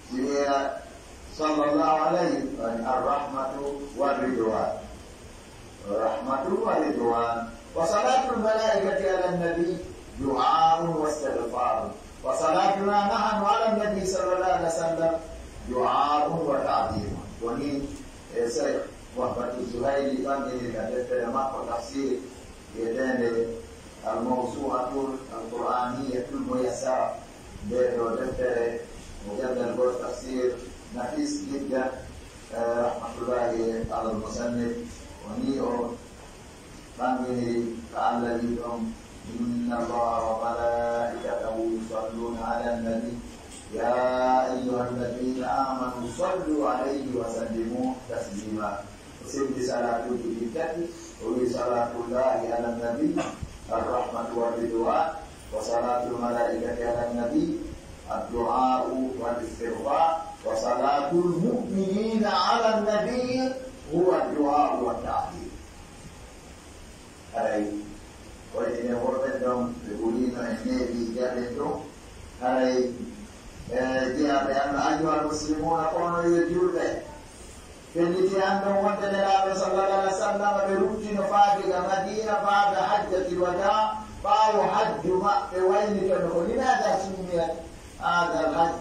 Si wiya صلى الله عليه، الرحمة والرضوان. رحمة ورضوان. وصلاة الملائكة على النبي دعاء واستغفار. وصلاتنا نحن على النبي صلى الله عليه وسلم دعاء وتعظيم. Woni, eh, Cheikh Wahbatu Zuhayli ɓanngini ka deftere makko tafsir wiyeteende Al-Mawsu'atul Al-Qur'aniyatul Muyassara. Nde ɗo deftere, mujallal gol, tafsir nafis jidda, eh, rahmatullahi alal musannif, o ni o ɓanngini ka Allah wi ɗon: إن الله وملائكته يصلون على النبي يا أيها الذين آمنوا صلوا عليه وسلموا تسليما. O sendii salaatuuji ɗin tati, o wi'i: صلاة الله على النبي الرحمة والرضوان، وصلاة الملائكة على النبي الدعاء والاستغفار، وصلاة المؤمنين على النبي هو الدعاء والتعظيم. Haray, wayde nde worɓe ɗon ɓe ɓuriino e neeɓi jaɓen ɗum. Haray, e, jiyaaɓe Allah, أيها المسلمون, ko onon yo juulɓe. Felliti anndon wonde Nelaaɗo sallallahu alaihi wasallam ɓe ruttino faade ga Madiina baada hajjatil wadaa, ɓaawo hajju maɓɓe waynitono ko. لماذا سميت هذا الحج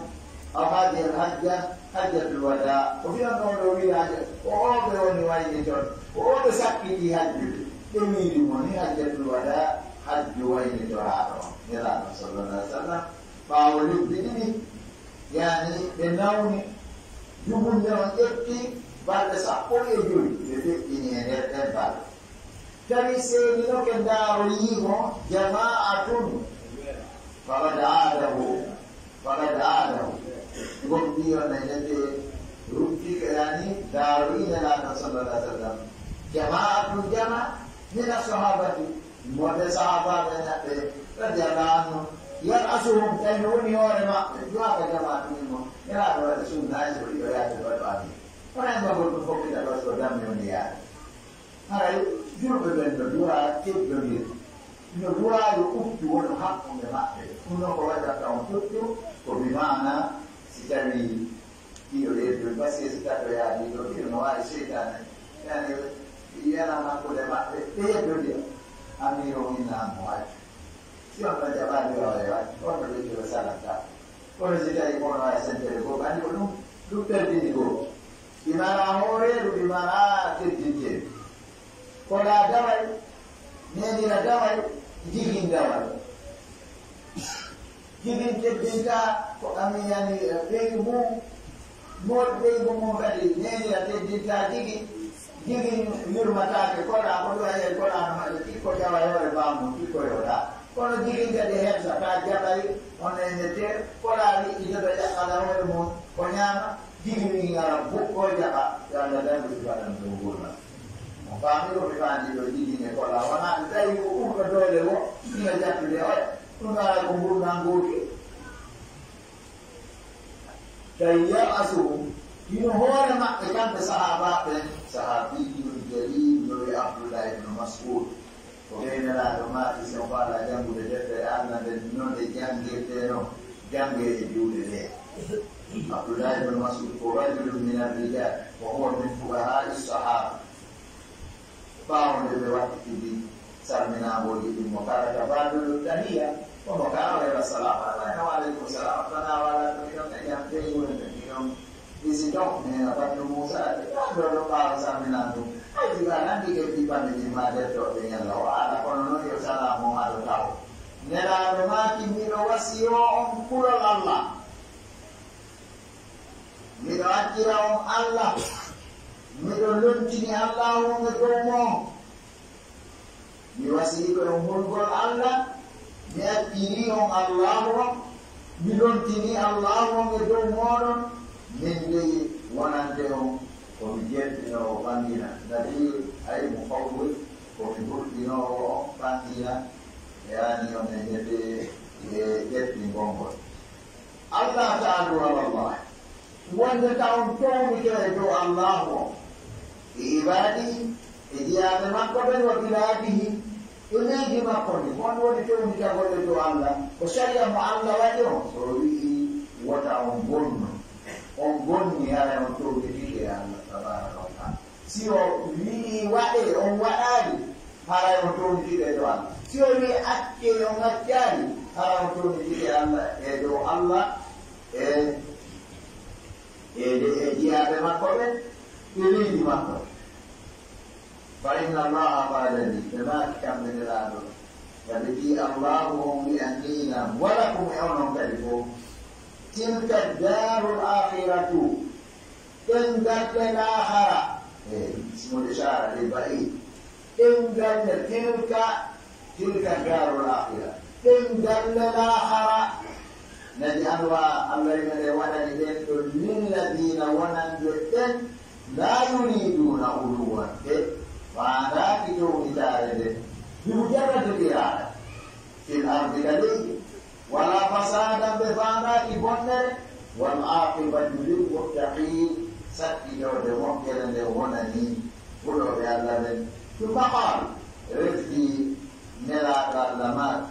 أو هذه الحجة حجة الوداع؟ Ko fii honɗun o ɗoo wi'i hajja? Ko oo ɓe woni waynitono, ko oo ɓe sakkitii hajjude. Ɓe wi'i ɗum woni hajjatul wadaa, hajju waynitoraaɗo on. Nelaaɗo sallallahu alaihi wasallam, ɓaawo lebbi ɗiɗi, yani ɓe nawni, dumunde on ƴetti balɗe sappo e joy, ɓe feƴƴini e nder ɗen balɗe. Tawi seeninoke ndaaroyii mo, جماعة، فقد عاده، فقد عاده. Gomɗii on e nete rutti ka, yani ndaaroyii Nelaaɗo sallallahu alaihi wasallam. جماعة، جمع من الصحابة. Mo ɓe sahaabaaɓe maɓɓe, radiyallahu anhu, يرأسهم, tawi no woni hoore maɓɓe, du'aa ka jamaa ɗum mo, Nelaaɗo waɗi sunnaaji ko ɗiɗo yaade baɗo amin. Kono en mbagol ɗum fof kita ɗo so dammi woni yaade. Haray julɓe ɓen no du'aa teddondir. No du'aa yo ɓuttu wonu hakkunde maɓɓe. Ɗum noon ko waɗata on ɓuttu, ko bi maana si tawi ɗiɗo yeddol, parce que si tato yaadi ɗo, ɗiɗo no waawi seytaane. Yani, yana hakkunde maɓɓe, ɓe yeddondira. Amiiro inna an mo waɗi. Si on ɗon jaɓaani, yo waɗi, on ɗo ɓe jiro salata. Kono si tawi ko on waawi sentere goo, anndi ko ɗum, ɗum perdini goo. Ɗi mara hooreeru, ɗi mara teddinteeru. Ko ɗa daway, Neenira dawal, jigin dawal. Jibin teddinta ko ami yani, eh, ɓeygu mum, moɗ ɓeygu mum kadi neenira teddinta jigin. Jigin yurmataake kola, ko ɗo e kola no haɗi tikko jawa hoore baamu, tikko yoɗa. Kono jigin kadi hersa, ta jaɓay, on e nette, kola wi itoto ƴaqqala hoore mum, ko ñaama, jigin wi ngara buɗɗo jaɓa, yo Allah darbi si waɗan ɗum gurna. Mo faami ɗo mi faandi ɗo jigin e kola, wona tawi ko ɓurɗo doole o, ina jattude oya. Ɗum ara ko ngurndan gootel. Tawi yar asuhum, hino hoore maɓɓe kamɓe sahaabaaɓe ɓen, sahaabiyun jaliil no wi'e Abdullah ibn Mas'ud. Ko ɓe Nelaaɗo maaki, si on faalaa janngude deftere Allah nden, no nde janngirtee non, janngee e juuɗe ɗee. Abdullah ibn Mas'ud ko rajulun min ar-rijal, wa huwa min fuqaha'i sahaba. Ɓaawo nde ɓe waɗtidi salminaangooji ɗin mo kala ka baɗɗo tahiya, kono ka o heɓa salama, alayna wa aleykum salam, kana wala ko mi ɗon kadi am tey wuren ɓe mi ɗon isi ton, mi hena bandu Muusa, ɓe ɗon ɗo ɗo ɓaawo salminaan ɗum. Hay ɗi ba nanndi ke ɗi bandu ɗi ma detto ɓe ñalla o ala, kono non yo salaamu ma ɗo taw. Nelaaɗo maaki, miɗo wasiyo on kulol Allah. Miɗo accira on Allah, miɗo lontini Allahu on e dow mon. Mi wasiyike on hulgol Allah, mi acciri on Allahu on, mi lontini Allahu on e dow mooɗon, min dey wonande on ko mi jertinoowo ɓangina, nadiir ay mufawwid, ko mi hulɓinoowo on ɓangina, yaani on e ñande e jertingol ngol. Allah ta'alu ala Allah. Wonde ta on towni to e dow Allahu on. E ibaadi, e jiyaaɓe makko ɓen, wa bilaadihi, e leydi makko ndin. On woni townitagol e dow Allah. Ko sariya mo Allah waɗi on. So o wi'i wota on bonnu, on bonni, haray on townitike e Allah tabaraka wa taala. Si o wi'i waɗee, on waɗaali, haray on townitike e dow Allah. Si o wi'i accee, on accaali, haray on townitike e Allah, e dow Allah, e, e, e jiyaaɓe makko ɓen, e leydi makko. Fa inna Allaha qala li, ɓe maaki kamɓe Nelaaɗo, tabitii Allahu on wi'anii lan, wa lakum, e onon kadi fof, tilka daarul aakhiratu, ɗen galle laahara, e ismul ishaara lil ba'iid, ɗen galle tilka, tilka daarul aakhira, ɗen galle laahara, naj'aluha, Allah ina ɗe waɗani ɗen ɗo lilladiina wonande ɓen, laa yuriiduuna uluwwan, ɓe faandaaki townitaare nden, bi mujarradil iraada, fil ardi, ka leydi, wala fasaadan, ɓe faandaaki bonnere, wal aaqibatu lil muttaqiin, sakkitoode moƴƴere nden wonanii hulooɓe Allah ɓen. Summa qaala, refti Nelaaɗo Allah maaki,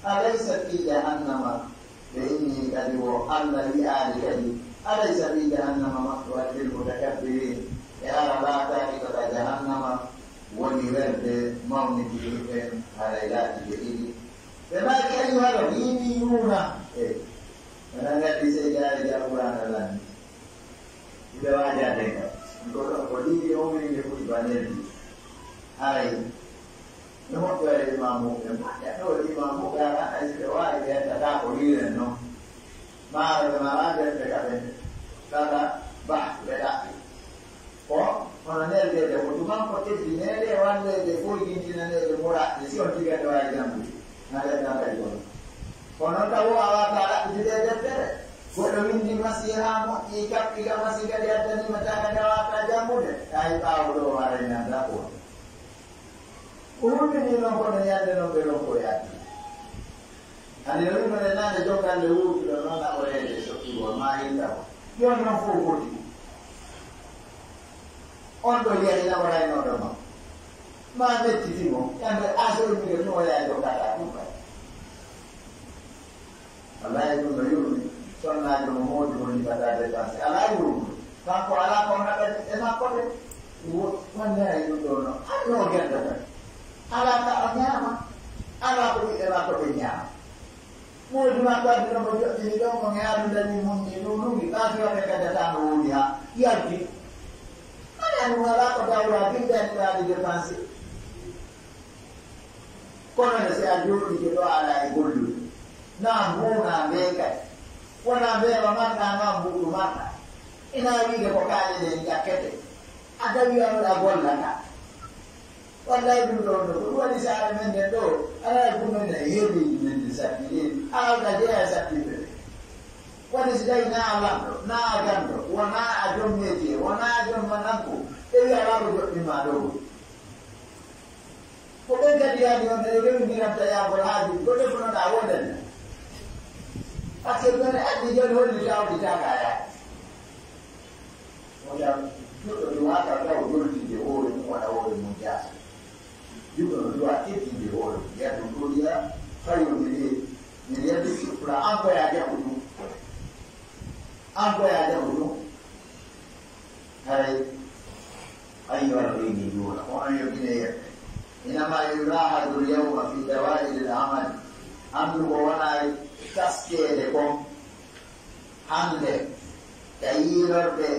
alaysa fii jahannama, ɓe inni kadi wo Allah wi'aali kadi, alaysa fii jahannama maswan lil mutakabbiriin, e hara laataaki ko ka jahannama woni werde mawnidiiɓe ɓen, haray laatike ɗiɗi. Ɓe maaki, ayyuhal ghiibiyuuna. E, ɓe nangati sey jaari Alqur'aana lan. Ɓe waajaade ka. Ko ɗo, ko ɗiɗi o woni nde foti ba neldi. Haray. No moƴƴoore imaamu ɓe. Moƴƴa ɗo imaamu gara, hay si ɓe waawi ɓe yettataa ko wiiren non. Maaro ɓe mara defte ka ɓe. Kada, bah, ɓe ɗaɓɓi. Ko hono neldeede ko duman ko teddineede e walleede e foyjintinaneede muraaɗe, si on tigi aɗa waawi janngude, na nder ɗan kadi kono. Kono tawo a waawataa ɗaɓɓitude e deftere, goɗɗo winndi masi haa moƴƴi, kaɓɓi ka masi kadi addaniima taka nde a waawataa janngude, tawi ɓaawo ɗo o waray nannda ko. Ko hulɓinii noon kono ñande noon ɓe ɗon ko yaadi. Ani no wino ne nane jogalle wowtuɗo noon naɓoreede e sottugol ma inta o. Yon noon fof gooti. On ɗo yehi naɓoraynooɗo ma. Ma mettiti mo. Yande aso immiɗo tun o yahi jokkata ɗum kay. Wallahi ɗum no yurmi. Sonnaajo mo moodi mo liɓata dépense. Alaa yurmi. Kanko alaa ko naɓata e makko de. Wo-, wonde hay ɗum ɗo no. Anno o gerdata. Alaa ka o ñaama. Alaa ko ɓiɓɓe makko ɓe ñaama. Moodi makko addi ɗon mo joɗɗini ɗon mo ñaami dani mum ni ɗum ɗum. Ɓaati waɗe kadi ata no wowi ha. Yalti. Alaa ɗum alaa ko dawra bindani ɓaali dépense. Kono ne, si a jooɗiike ɗo, a alaa e gollude, naa mbuuna mbee kadi, wonaa mbeewa marɗaa, naa mbuuɗu marɗaa, ina wiide ko kaaɗe ɗen ƴakkete, a dawi a wi'a a gollataa. Wallahi, ɗum ɗoon ɗo, ko ɗum waɗi saare men nden ɗo, alaa e ɗum men e yeeɓeeji men ɗi sappi ɗi, alaa ka jeyaa e sappiɓe ɓe. Waɗi si tawi naa a lanɗo, naa a ganndo, wonaa a joom métier, wonaa a joom mananko, ɓe wi'a alaa ko joɗɗin maa ɗo. Ko ɓen kadi yaani on, ɓe rewindiranta yaagol haaju, ko defunoɗaa woodani. Parce que ɗon e addi joni holli tawdi tagaaya. Wota juɗɗo duwata taw joltinde hoore mum, waɗa hoore mum jaasa. Juɗɗo no duwa teddinde hoore mum, yaddu ɗo wiya, fayo mi de, mi yaddu sufla, an ko yaa jaɓu ɗum. An ko yaa jaɓu ɗum. Haray, ayyuhal ghayniyuuna, onon yo gine yette. Inama yulaahadu l-yawma fi dawaa'iri l-amal. Anndu ko wona e taskeede kon hannde, ka yiilorde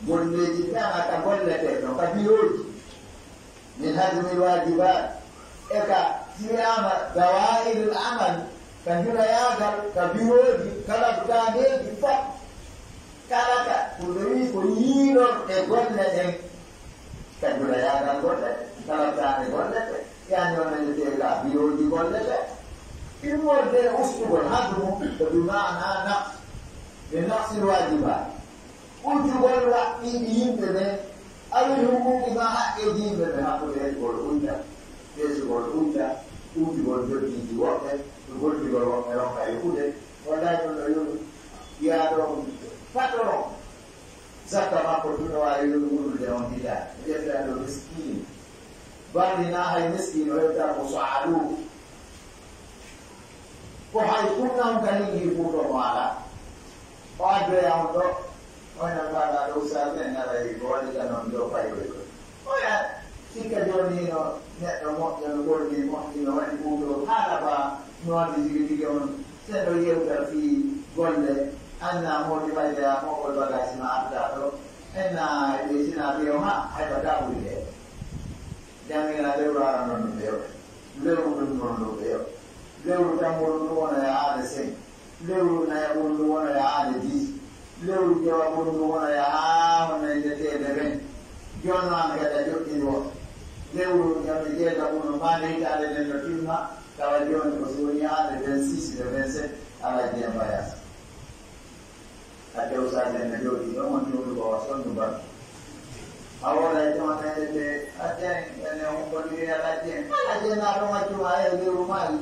golleeji, ɓe ana ka golletee ɗon, ka birooji. Min hadmil waajibaat, e ka, si wiyaama dawaa'iril amal, ka njulayaagal, ka birooji, ka labtaaneeji fof. Kala ka, ko rewi ko yiilorɗe golle ɗen, ka njulayaagal golle ɗen, ka labtaane golle ɗen, yaani on nani tee ka birooji golle ɗen. Immorde e ustugol hadmu, ko bi maana naqs, bi naqsil waajibaat. Uddugol waɗɗiiɗi yimɓe ɓen, awil huquuqi maa haqqeeji yimɓe ɓen, hakkunde heɗugol hujja, ɓeesugol hujja, uddugol joddiiji woɓɓe, gollirgol woɓɓe ronka e huɗe, wallahi ɗum no yoni. Yaa ɗo patron, zakka makko tun no waawi yoni wulude on hitaande, ƴetta ɗo miskiin. Barlinaa hay miskiin o heɓta ko so'alu. Ko hay kunna on kadi ngii fuuto mo alaa. O addoya on ɗo, on nan mbaɗa ɗo ustaas en aray ko waɗi ka non ɗo fayɓe ko. Oya sikka jooni no neɗɗo moƴƴo no golli moƴƴi no waɗi fuuto haala ba no waɗi tigi tigi on seɗo yewta fii golle anna moodi fayde a moɓol bagage ma arta ɗo enna ɓe sina ɓe o ha hay ba daɓude. Jannginaa lewru aranɗo ndun ɓe yoɓe, lewru ɗiɗmuru ndun ɓe yoɓe, lewru tammuru ndun wona yahaade cinq, lewru nayaɓuru ndun wona yahaade dix, lewru jowaɓuru ndun wona yahaa wona e ndeteede vingt. Jooni noon kadi a joɗɗini woɓɓe. Lewru ñande jeegaɓuru maa nde hitaande nden no timma, tawa jooni ko si woni yahaade vingt-six e vingt-sept alaa jeya mbayaasi. Adde Oustaz en no jooɗii ɗo, on jooɗu ko o sonndu mbaɗ. A wooda e tuma meɗen ɓe, adde en, ene on ko ɗiɗi e adde en. Kala jeenaaɗo maccuma e lewru maayi.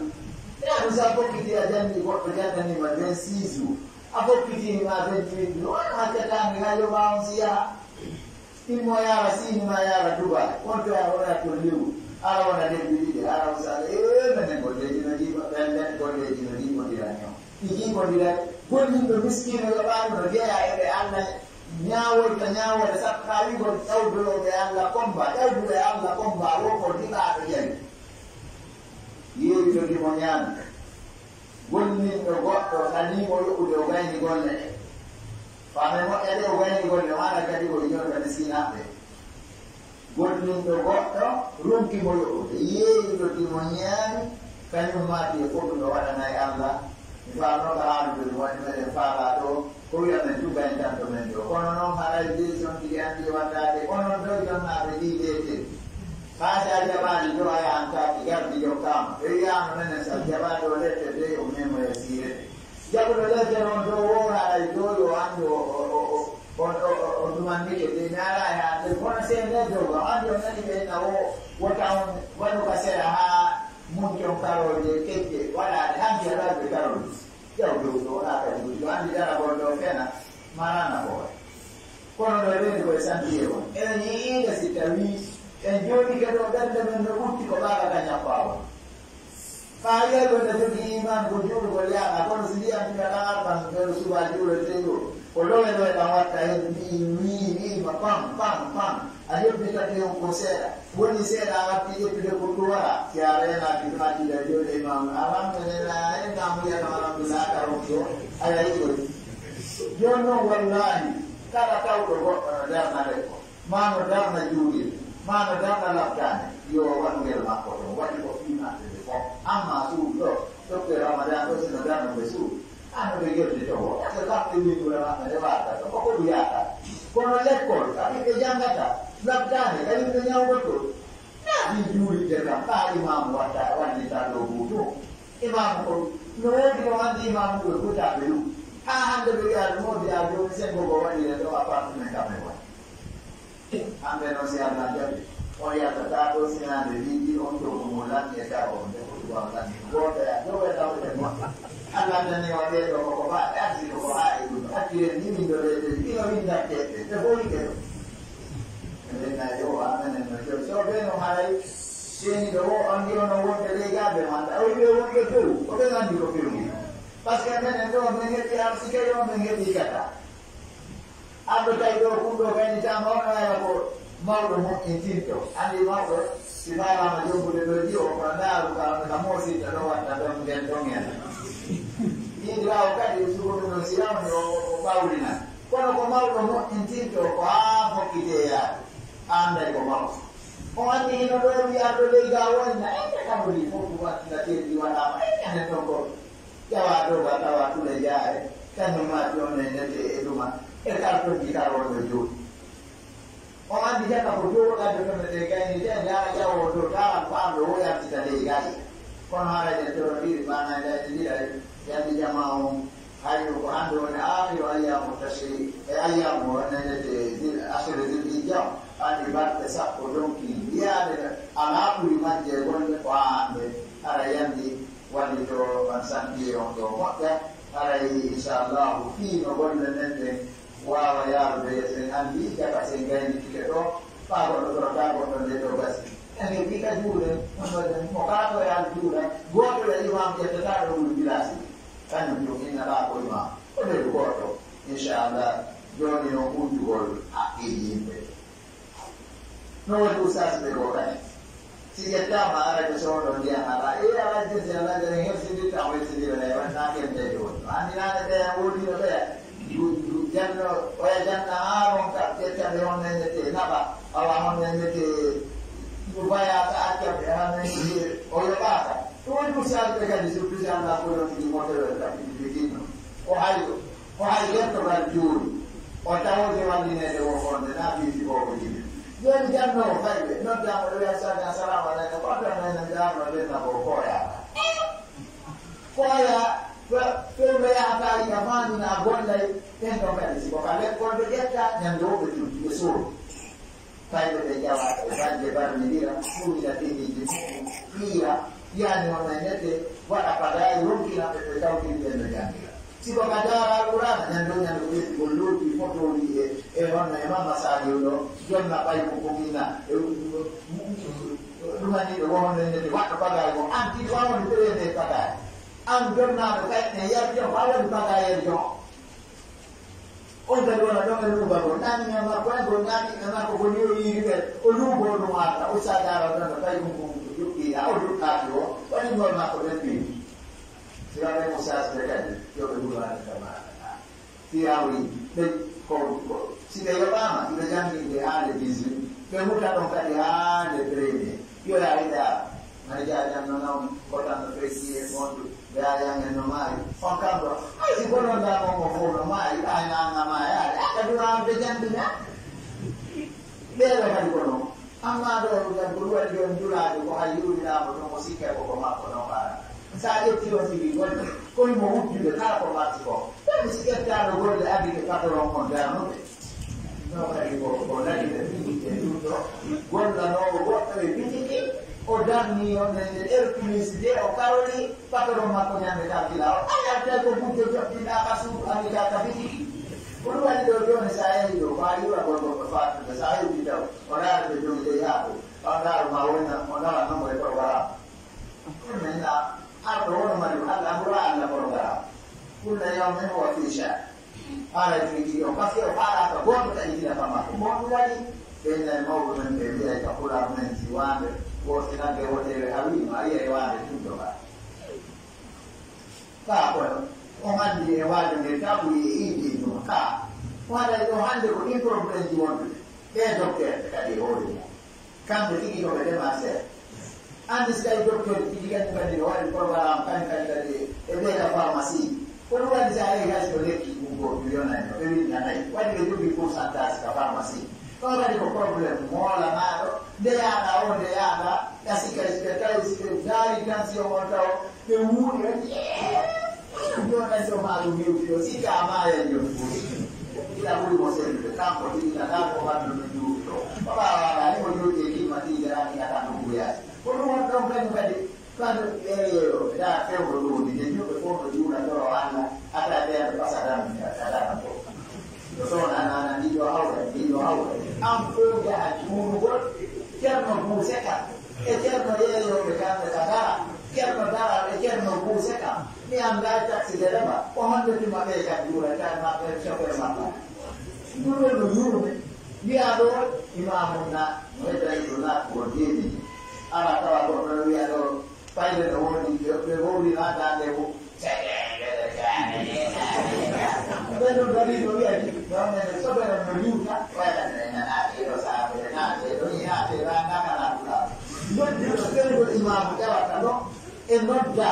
Yaadu sa fokkiti a janni goɗɗo jannaniima vingt-six jours. A fokkiti ma vingt-huit jours. On hakkataani ha yoɓa on si yaha. Immo yaara Siin ma yaara Dubai. On to a wona to lewru. Ara wona lebbi ɗiɗi, ara on sala. Ee, menen golleeji no jiiba, ɓen ɓen golleeji no jiibondira ñoo. Ɗi jiiɓondiray gollinɗo miskiino yoɓaaɗo no jeyaa e ɓe Alla ñaawoyta ñaawoore saɗɗaawigol ƴawdorooɓe Alla kommba, ƴawduɓe Alla kommba, wo ko diɓaaɗo ƴawi. Yeeyuɗo dimo ñaami, gollinɗo goɗɗo saliimo yoɓude o gayni golle ɗe. Faame moƴƴa ɗe o gayni golle, maana kadi o yiyon ka miskinaaɓe. Gollinɗo goɗɗo, ronki mo yoɓude, yeeyuɗo dimo ñaami, kañum maaki e fof no waɗanay Alla. Mi faamno ka haalude ɗum waɗi meɗen faalaa ɗo, ko wiya men tugani tan to men ɗo. Kono noon haray décision ɗiɗi anndi e waɗdaade, onon ɗo jonnaaɓe ɗii leetel. Kaa si a jaɓaali ɗo a yahantaake, gardi jokkaama. Ɓe wiyaano menen so a jaɓaali o lette dey o memoya siirete. Jaɓuɗo leetel on dow wowraɗa e dow yo anndu o, o, o, o, o, o, o dumannike de mi alaa e haalde. Kono seeneejo o, anndi o nani ɓe na wo, wota on waɗu ka sera haa munti on karooje kecce waɗaade hanki e ɗalɓe karooji. Jaw dow ɗo wonaa kadi ɗum. Yo anndi daragol ɗo fena, maanaana ko waɗi. Kono ɗo reeni koye santiye on. Enen yi'iinde si tawii en jooɗike ɗo ɓernde men no ɓutti ko ɓaaka ka ñappaa on. Faa yiyay ɓe no jogii iimaan ko juulugol yaha, kono si ndiyam tinataa ɓan ɓen subaa juuletee ɗo, ko lowe lowe ɗan watta hen, mbii, mbii, mbii, ma pam, pam, pam. A yobbitake on ko seeɗa. Woni seeɗa a watti ƴettude ko ɗum wara. Si a reenaaki ɗum a jiida jooɗe imaam. Alhamdulillah, en kam wiyata alhamdulillah, a karoki o, a yahi ɗo. Jooni noon, wallaahi, kala tawɗo goɗɗo no darna lekko. Maa no darna juulirde, maa no darna labtaane, yo o waɗu ngel makko ɗon, waɗi ko fii maɓɓe ɓe fof. Ɗum wona maɓɓe nde waata ɗo, ko ko ɗum yaata. Kono lekkol, ka ɓiɓɓe janngata, labtaane, ka yimɓe ñawdoto. Naa ɗi juulirde kam, ɓaa imaamu watta, wallita ɗo buuto. Imaamu ko, no woodi no anndi imaamu ɗo buuta ɓe ɗum. Haa hannde ɓe wi'a ɗum woodi a jooni senngo go waɗi ɗo appartement kam e waɗi. Hannde noon si Allah jaɓi, on yaltataa ɗo sinaande wiidi on to ko mo lanni e tawa on nde foti ko on lanni. Gooto e a jowe tawde mo. Allah nani o ɓee ɗo koko ba arsi koko haa e ɗum. Accire ni min ɗo reede ino winda keɓɓe. Ɓe holi ɓe ɗo. Ɓe ndenna yo amenen no jowi. So ɓe no haray seeni ɗo o anndi ono wonde leygaaɓe manda. O wiɓe wonɓe dow. Ko ɓe anndi ko pewndi. Parce que menen ɗo men heɓi arsike ɗo men heɓi kata. Arɗo tawi ɗo kunɗo gaynitaama on wayla ko mawɗo moƴƴintinto. Anndi mawɗo si faalaama jombude ɗo jiwo kono ndaaru ka on ka moositta ɗo watta ɗon nden ɗon en. Yiɗiraawo kadi e sugudu ɗon si yawni o o ɓawlina. Kono ko mawɗo moƴƴintinto ko haa fokkitee yaade. A annday ko mawɗo. O anndi hino ɗo wi arɗo ley ga wonna ende kamoli fof ko wattila teeɗi waɗaama ende anen ɗon ko. Ƴawa doga tawa tule jaare, kañum ma jone nete e ɗuma, e kartonji karoɗo jooɗi. O andi jaka ko jooɗande to nete gayni te, ndaa ƴawo dow tawa faando o yaltita ley gayi. Kono haray en torondiri, mana en gaynidira, yandi jama on, hayru ko hande woni akhiru ayyamu tashri, e ayyamu wonne nete zil, ashiru zil hijja, andi balɗe sappo donki, wiyaade ala ɓuri majje golle ko haa hande, hara yandi Wallito on santiye on ɗo moƴƴa, haray inchallahu fii no golle men ɗen waawa yaarude yeeso. En anndi jaka sen gaynitike ɗo, faa goɗɗo torata goɗɗo nde ɗo gasi. En heɓii ka juuɗe, mo kala ko e al juuɗa, gooto e imam ƴettata ɗo wuro wilaasi. Kañum ɗum innata ko imam, ko nder gooto. Inchallah, jooni noon uddugol haqqeeji yimɓe. No waɗi ustaas ɓe goo kadi? Si ƴettaama ara ɓe soodo ndiyam alaa, e alaa jesi alaa jere hersindirta o hersindira e waɗ naa kemdeede woni. No anndi naane ɓeya woodino ɓeya. Janno, oya janna haa ronka ƴetta ɓe honno e nette naɓa. Awa honno e nette baya ka acca ɓe honno e nette o yoɓaaka. Ɗum woni ustaas ɓe kadi surtout si alaa ko yonti ɗi motorol kam ɗi jinno. O hayɗo. Ko hay gertogal juuri, o tawde wallineede woo fonde, na piiji boo ko jibi. Jooni janno o fayɓe, noddaama ɗo wiya, "Sadio, assalamu aleykum, ko addanno en en jaarno ɓenna ko koya." Koya, fe-, fewndo yahata ina faamina a gollay, ɓen ɗon kadi, si ko ka lekkol ɓe ƴetta, ñande o ɓe cuuti, ɓe soodu. Fayɓe ɓe ƴawa e bannge barmindira, ɓurina dehiiji mu'um, ɓiira, yani hono e nette, waɗa pagaari, ronkina ɓe, ɓe tawtiri ɓe no janngira. Si ko ka daara Alqur'aana, ñande o ñande ko ƴetti ko loopi fotooji e, e hono e Mama Saliou ɗo, jonna ɓay ko ko minna, e ɗumani ɓe wonno e nette, waɗa pagaari ko anti ko woni ɓe rende pagaari. An jonnaaɗo kay ne yarjo, haa woni pagaari yarjo. On kadi wona ɗon e luuba ko naamina makko en, ko naamina makko ko ni o yiiri ɓe, o luubo ɗum arta, o sadara ɗon no tawi ɗum ko joɗɗiɗa, o joɗɗaaki o, waɗi ngol makko ɓen piindi. Sira ɓe mo sasde kadi, yo ɓe luubaade kama. Si yawri, ɓe ko, ko, si ɓe yoɓaama, ɓe jannginde haale dix-huit, ɓe muta ɗon kadi haale premier. Yo yaa ida, mari jaa janno noon, ko tan no fecci e bondu. Ɓe ayangen no maayi. On kam ɗo, hay si bononɗaa on mo fof no maayi, ɓay naanga maayaade. A kadi waawde janndina. Ɓeeɗo kadi ko noon. Amma ɗo, ɗum ko ɗum waɗi jooni njulaajo ko hay yuurinaama ɗum, o sikkay ko ko makko ɗon ɓaara. So a ƴetti on sigi golle, ko imo wujjude kala ko marti ko. Ɗum si ƴettaano golle adii ke patron on darnude. No kadi ko, ko lagide fijirde ɗum ɗo, gollanoowo goɗɗo e fijiki, o darni on e nder Hercules de, o karoli, patron makko ñande ka fila o. Ay, artay ko gujjo joɗɗinɗa ka suudu, anndi ka ka fijiki. Ko ɗum waɗi ɗo jooni, so a yehi ɗo, ko a yiwragol goɗɗo faatude, so a heɓi taw, o raarde jogi ley haako, o ndaaru ma wona, o nawa nomo e programme. Ɗum men na, arɗo wono mari, Allah, amura Allah programme. Kulla yawmin huwa fi sha'an. Haray tigi ɗo, parce que o faalaaka gooto taƴitina ka makko. Ko ɗum waɗi, ɓen nay mawɓe men ɓe wiyay ka pulaar men si waande, woo si nagge woteere hawii, no a yiyay waande tunɗo ka. Kaa kono, on anndi e waande nde taɓuyi e iidi e juma. Kaa, ko haɗay ɗo hannde ko ɗin problème ji wondude. Ɓee docteur ɓe kadi e hoore mum. Kamɓe tigi ko ɓe démarché. Anndi si tawi docteur tigi kadi kadi no waɗi programme kadi kadi kadi e ɓeya pharmacie. Ko ɗum waɗi si a yehi hay so lekki ɗum. Ko yonani o ɓe winndanayi, waɗi ɓe jogii pourcentage ka pharmacie. Ɗo kadi ko problème moolanaaɗo, nde yaaɗa o, nde yaaɗa, a sika, sika tawi si ɓe daari tension on taw, ɓe wuuri, ɓe ƴeewa, joɗani ɗo maa ɗum hewti o, sika a maaya jooni fof. Ina ɓuri mo sellude, kanko tigi na ndaa ko ɓanndu no juuti o. Ko ɓaawaɗa ni, o jooɗi e climatiseur an, ina kan ɗum ɓuyaasi. Ko ɗum woni ɗon kañum kadi, Fano ɓeeyeyo, ndaa fewndo ɗo woni, nde yimɓe fof no juula toro Allah, ata ɓeya ɓe ɓasa tan, ka dara fof. No toon an, an, an, ndiɗo hawre, ndiɗo hawre. An fof njaha juulugol, Ceerno Buuse Ka, e Ceerno yeeyooɓe kamɓe ka dara, Ceerno Dara e Ceerno Buuse Ka. Mi anndaa taxi de rema, ko honde tuma ɓe ka juula, tan maɓɓe, chauffeur maɓɓe. Ɗum ɗo no yurme, wiyaa ɗo, imaamu na, no hedda ɗo na, ko deeni. Ala tawa goɗɗo no wiya ɗo, Fayde no woodi, ɓe wowli ma daande mum. Ɓen ɗon dari no wiya ni, ɗon men sobere no liwta, wayla ne nana ɗeɗo saabe, na ɗeɗo ni, na ɗeɗo, na kana kula. Nodduɗo sengol imaamu ƴawata ɗo, e nodda,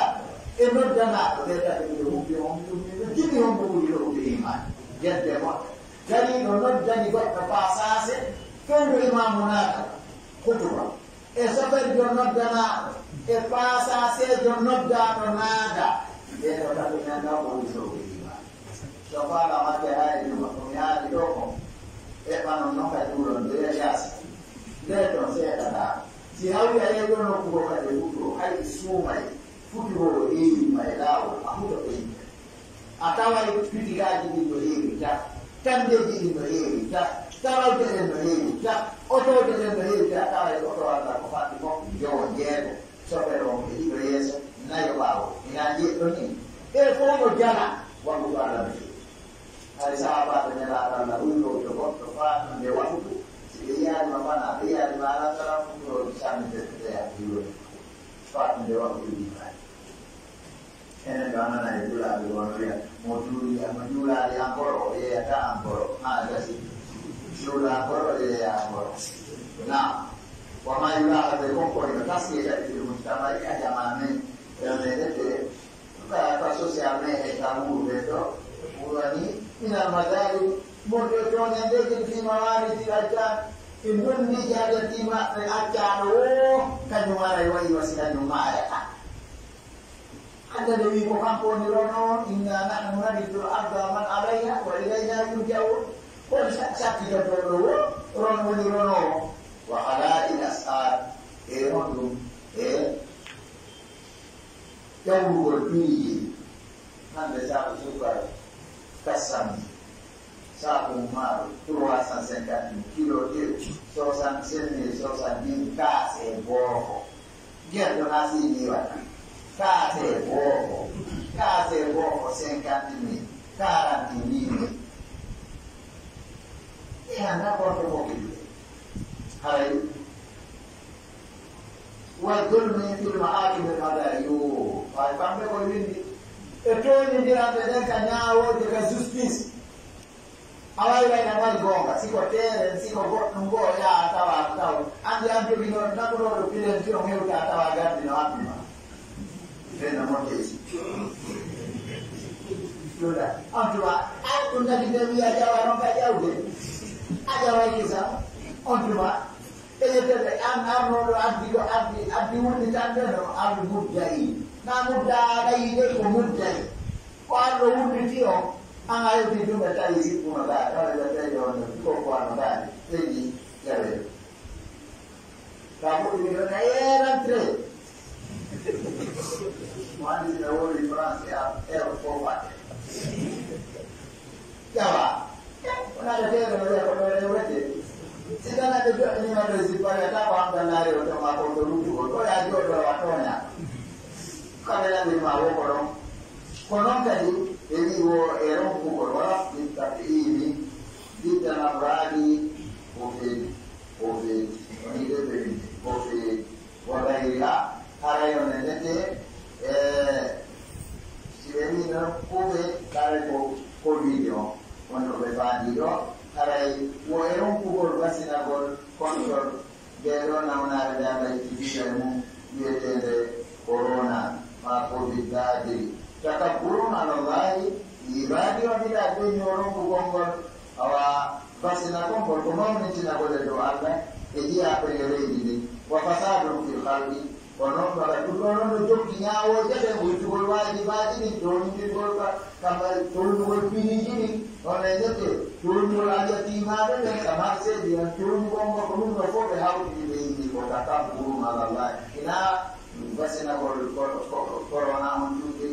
e noddanaaɗo, ɓe tawi ɓe hubbi on, ɗum ɓe jiɗi on ko ɓuri ɗo ɓe iman. Jedde moƴƴo. Dariiɗo noddani goɗɗo pasaase, fewndo imaamu naata, hutuba. E soferjo noddanaaɗo, e paasaaseejo noddaaɗo naada. Ɓee ɗoo tati men ɗoo ko woni sowɓe iimaan. So faala makke haali juma, ko mi haali ɗoo ko, eɓɓanon non ka juulon, ndeya yaasi. Ndee ton seeɗa ɗaa. Si hawri a yehi ɗoo nokku goo kadi e huɗo, hay suumay, futuroo heewi ma e laawol, a hutoto yimɓe. A taway pitigaaji ɗin no heewi ta, tanndeeji ɗin no heewi ta, tarawte ɗen no heewi ta, otooje ɗen no heewi ta, taway oto Alla ko fatti fof jowo jeego, sofere on e ɗiɗo yeeso, nayo ɓaawo. Ina jeeɗɗo ni. Ɓe fof no jala, wallugo Alla no feewi. Hari sahaabaaɓe Nelaaɗo Alla uyno to goɗɗo faatunde waɗugo, si ɓe yiyaali ma fana, ɓe yiyaali ma ala sara fuɗɗo sammi ɓe ɓe yaa fiwre. Faatunde waɗugo ɗi fay. Enen ɗo nana e juulaaɓe won wiya, mo juuli, mo juulaali encore, o yeeyata encore. Haa gasi. Juula encore, o yeeya encore. Naam. Wa ma yulaaha ɓe kon koy no taski kadi fil mujtama'i a jamaa men. Ɓe on e ɓe ka, ka social media ka wuurude ɗo. Wurani, minal mazalim. Mon ɗo tooñandeeji fi mawaridi al-aytam. E ndon miijaaji maɓɓe accaaɗo o, kañum waray wayi wasi kañum maayata. Hannde nde wii ko kanko woni ronoowo, inna nahnu narithu l-arda wa man alayha wa ilayna yurja'un. Kono sa-, sakkitorɗo ɗo wo, ron woni ronoowo. Wa ala il asar, e honɗum, e ƴawrugol piiji. Hannde saaku suukara, quatre cent mille. Saaku maaro, trois cent cinquante mille. Kilo tew, soixante-cinq mille, soixante-dix mille, kaase boofo. Gerto na sini wata. Kaase boofo. Kaase boofo, cinquante mille, quarante mille. E hannde ko to ko kilo. Haray. Wa zulmi fil mahakimi al-qadari. Yo, ɓay kamɓe ko winndi. E tooñindiranɓe ɓen ka ñaawooje ka justice. A wawi wayna mari goonga, si ko teeren, si ko goɗɗum goo yaa tawa taw. Anndi an joginooɗo naɓunooɗo pilen si on hewta tawa gardi no abbi ma. Ɓen no moƴƴe si. Ɗuɗa. On tuma, an ɗum nadi nde wiya ƴawa noon ka ƴawde. A ƴaway kisa. On tuma, ɓe ƴettete an arnooɗo addi ko addi, addi wulnitande no, ardu muddayi. Na mudda aɗa yiɗe ko muddayi. Ko arɗo wulniti on, an a yewti ɗum ɓe tawi sippuno gaa, tawa ɓe tawi on no ko ko ano gaa, ɓe ni ƴawe. Ka moƴƴi ɗo na yeerantre. Mo anndi si na woni France e Europe fof waɗde. Ƴawa. Wona ɗo feere no wiya ko ɗo rewrete. Si tan aɓe joɗɗinima ɗo e sippa, wiyata ko Abdallahi o toma ko to luttugol. Ko ya jooɗo wa tooña. Kamɓe lanndiri ma wo ko ɗon. Ko noon kadi ɓe wii wo e ronkugol, wala bittafiimi, bitta nabraadi, ko feewi, ko feewi. Woni ɗe ɓe winde, ko feewi. Wa gayriha, haray on e ndeke, e, si ɓe wii noon kuuɓe, haray ko, ko wiide on, wonno ɓe faandi ɗo, haray wo e ronkugol wasinagol contrôle, nde ɗo nawnaare nde Allah itti fiira e mum, wiyeteende corona, ma covid daadir. Takabburun ala Allahi, Ibaadi o bila ɓe ñoronku konngol, awa, basina konngol ko mawnintinagol e dow Allah e jiyaaɓe e leydi ndin, wa fasadun fil khalqi, ko noon wala ɗum ɗo noon no jokki ñaawooje ɗen, wujjugol waajibaaji ɗin, tooñindirgol ka, ka tolnugol piniiji ɗin, hono e ñette, tooñugol aljatiimaaɓe ɓen ka marseeji, an tooñugol ngo ko ɗum ɗo fof ɓe hawtidi ɓe yini ko ka kam gurum alallah. Ina basinagol ko- ko- corona on ɗum ɗe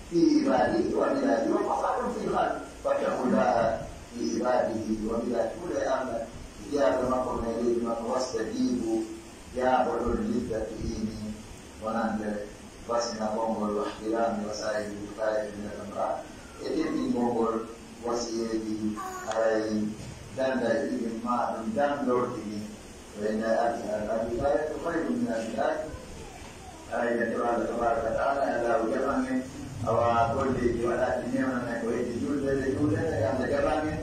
في عباده وبلاده وفساد في الخلق فاتقوا الله في عباده وبلاده. Kuule Allah, jiyaaɓe makko ɓe e leydi makko, wastajibu, jaaboɗon, liddatiini wonande basina konngol, wahtirami wasaa'il wiqayati min al amrad, e teddingol ngol wasiyeeji, haray danda e ɗiɗi ma ɗum dandorɗi ɗin. Wa inna al-, al-, al-wiqayatu khayrun min al-ilaj. Haray nden to Allah tabaraka wa taala e Allahu jaɓan en, awa golleeji waɗaaɗi newnan en ko heddi julde, nde julde, nde Allah jaɓan en.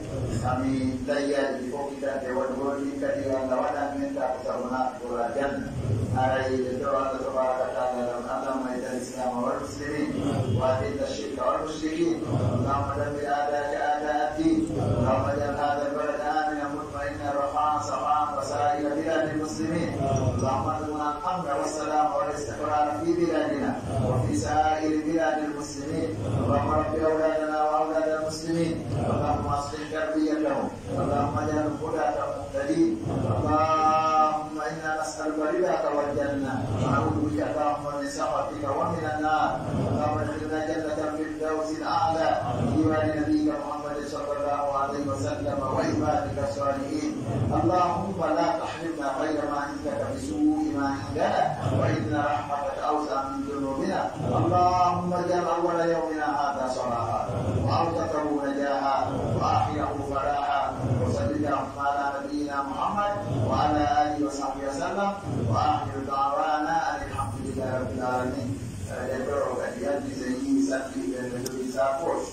Ami layyaaji ɗi fokkitante waɗugol ɗin kadi Allah waɗan en ta ko sabu naatugol aljanna. Haray nden to Allah tabaraka wa taala ɗon, اللهم أعز الإسلام والمسلمين وأذل الشرك والمشركين. اللهم دمر أعداءك أعداء الدين. اللهم اجعل هذا البلد آمنا مطمئنا رخاء سخاء وسائر بلاد المسلمين. اللهم ارزقنا الأمن والسلام والاستقرار في بلادنا وفي سائر بلاد المسلمين. اللهم رب أولادنا وأولاد المسلمين. اللهم أصلح تربيتهم. اللهم اجعلهم هداة مهتدين. اللهم إنا نسألك رضاك والجنة، ونعوذ بك اللهم من سخطك ومن النار. اللهم ادخلنا جنة الفردوس الأعلى بجوار نبيك محمد صلى الله عليه وسلم وعبادك الصالحين. اللهم لا تحرمنا خير ما عندك بسوء ما عندنا، فإن رحمتك أوسع من ذنوبنا. اللهم اجعل أول يومنا هذا صلاحا، وأوسطه نجاحا، وآخره فلاحا. وصل اللهم على نبينا محمد وعلى آله وصحبه وسلم، وآخر دعوانا أن الحمد لله رب العالمين. Eɗen ɗo kadi yalti so yii sappi ɓen no jogii saakooji.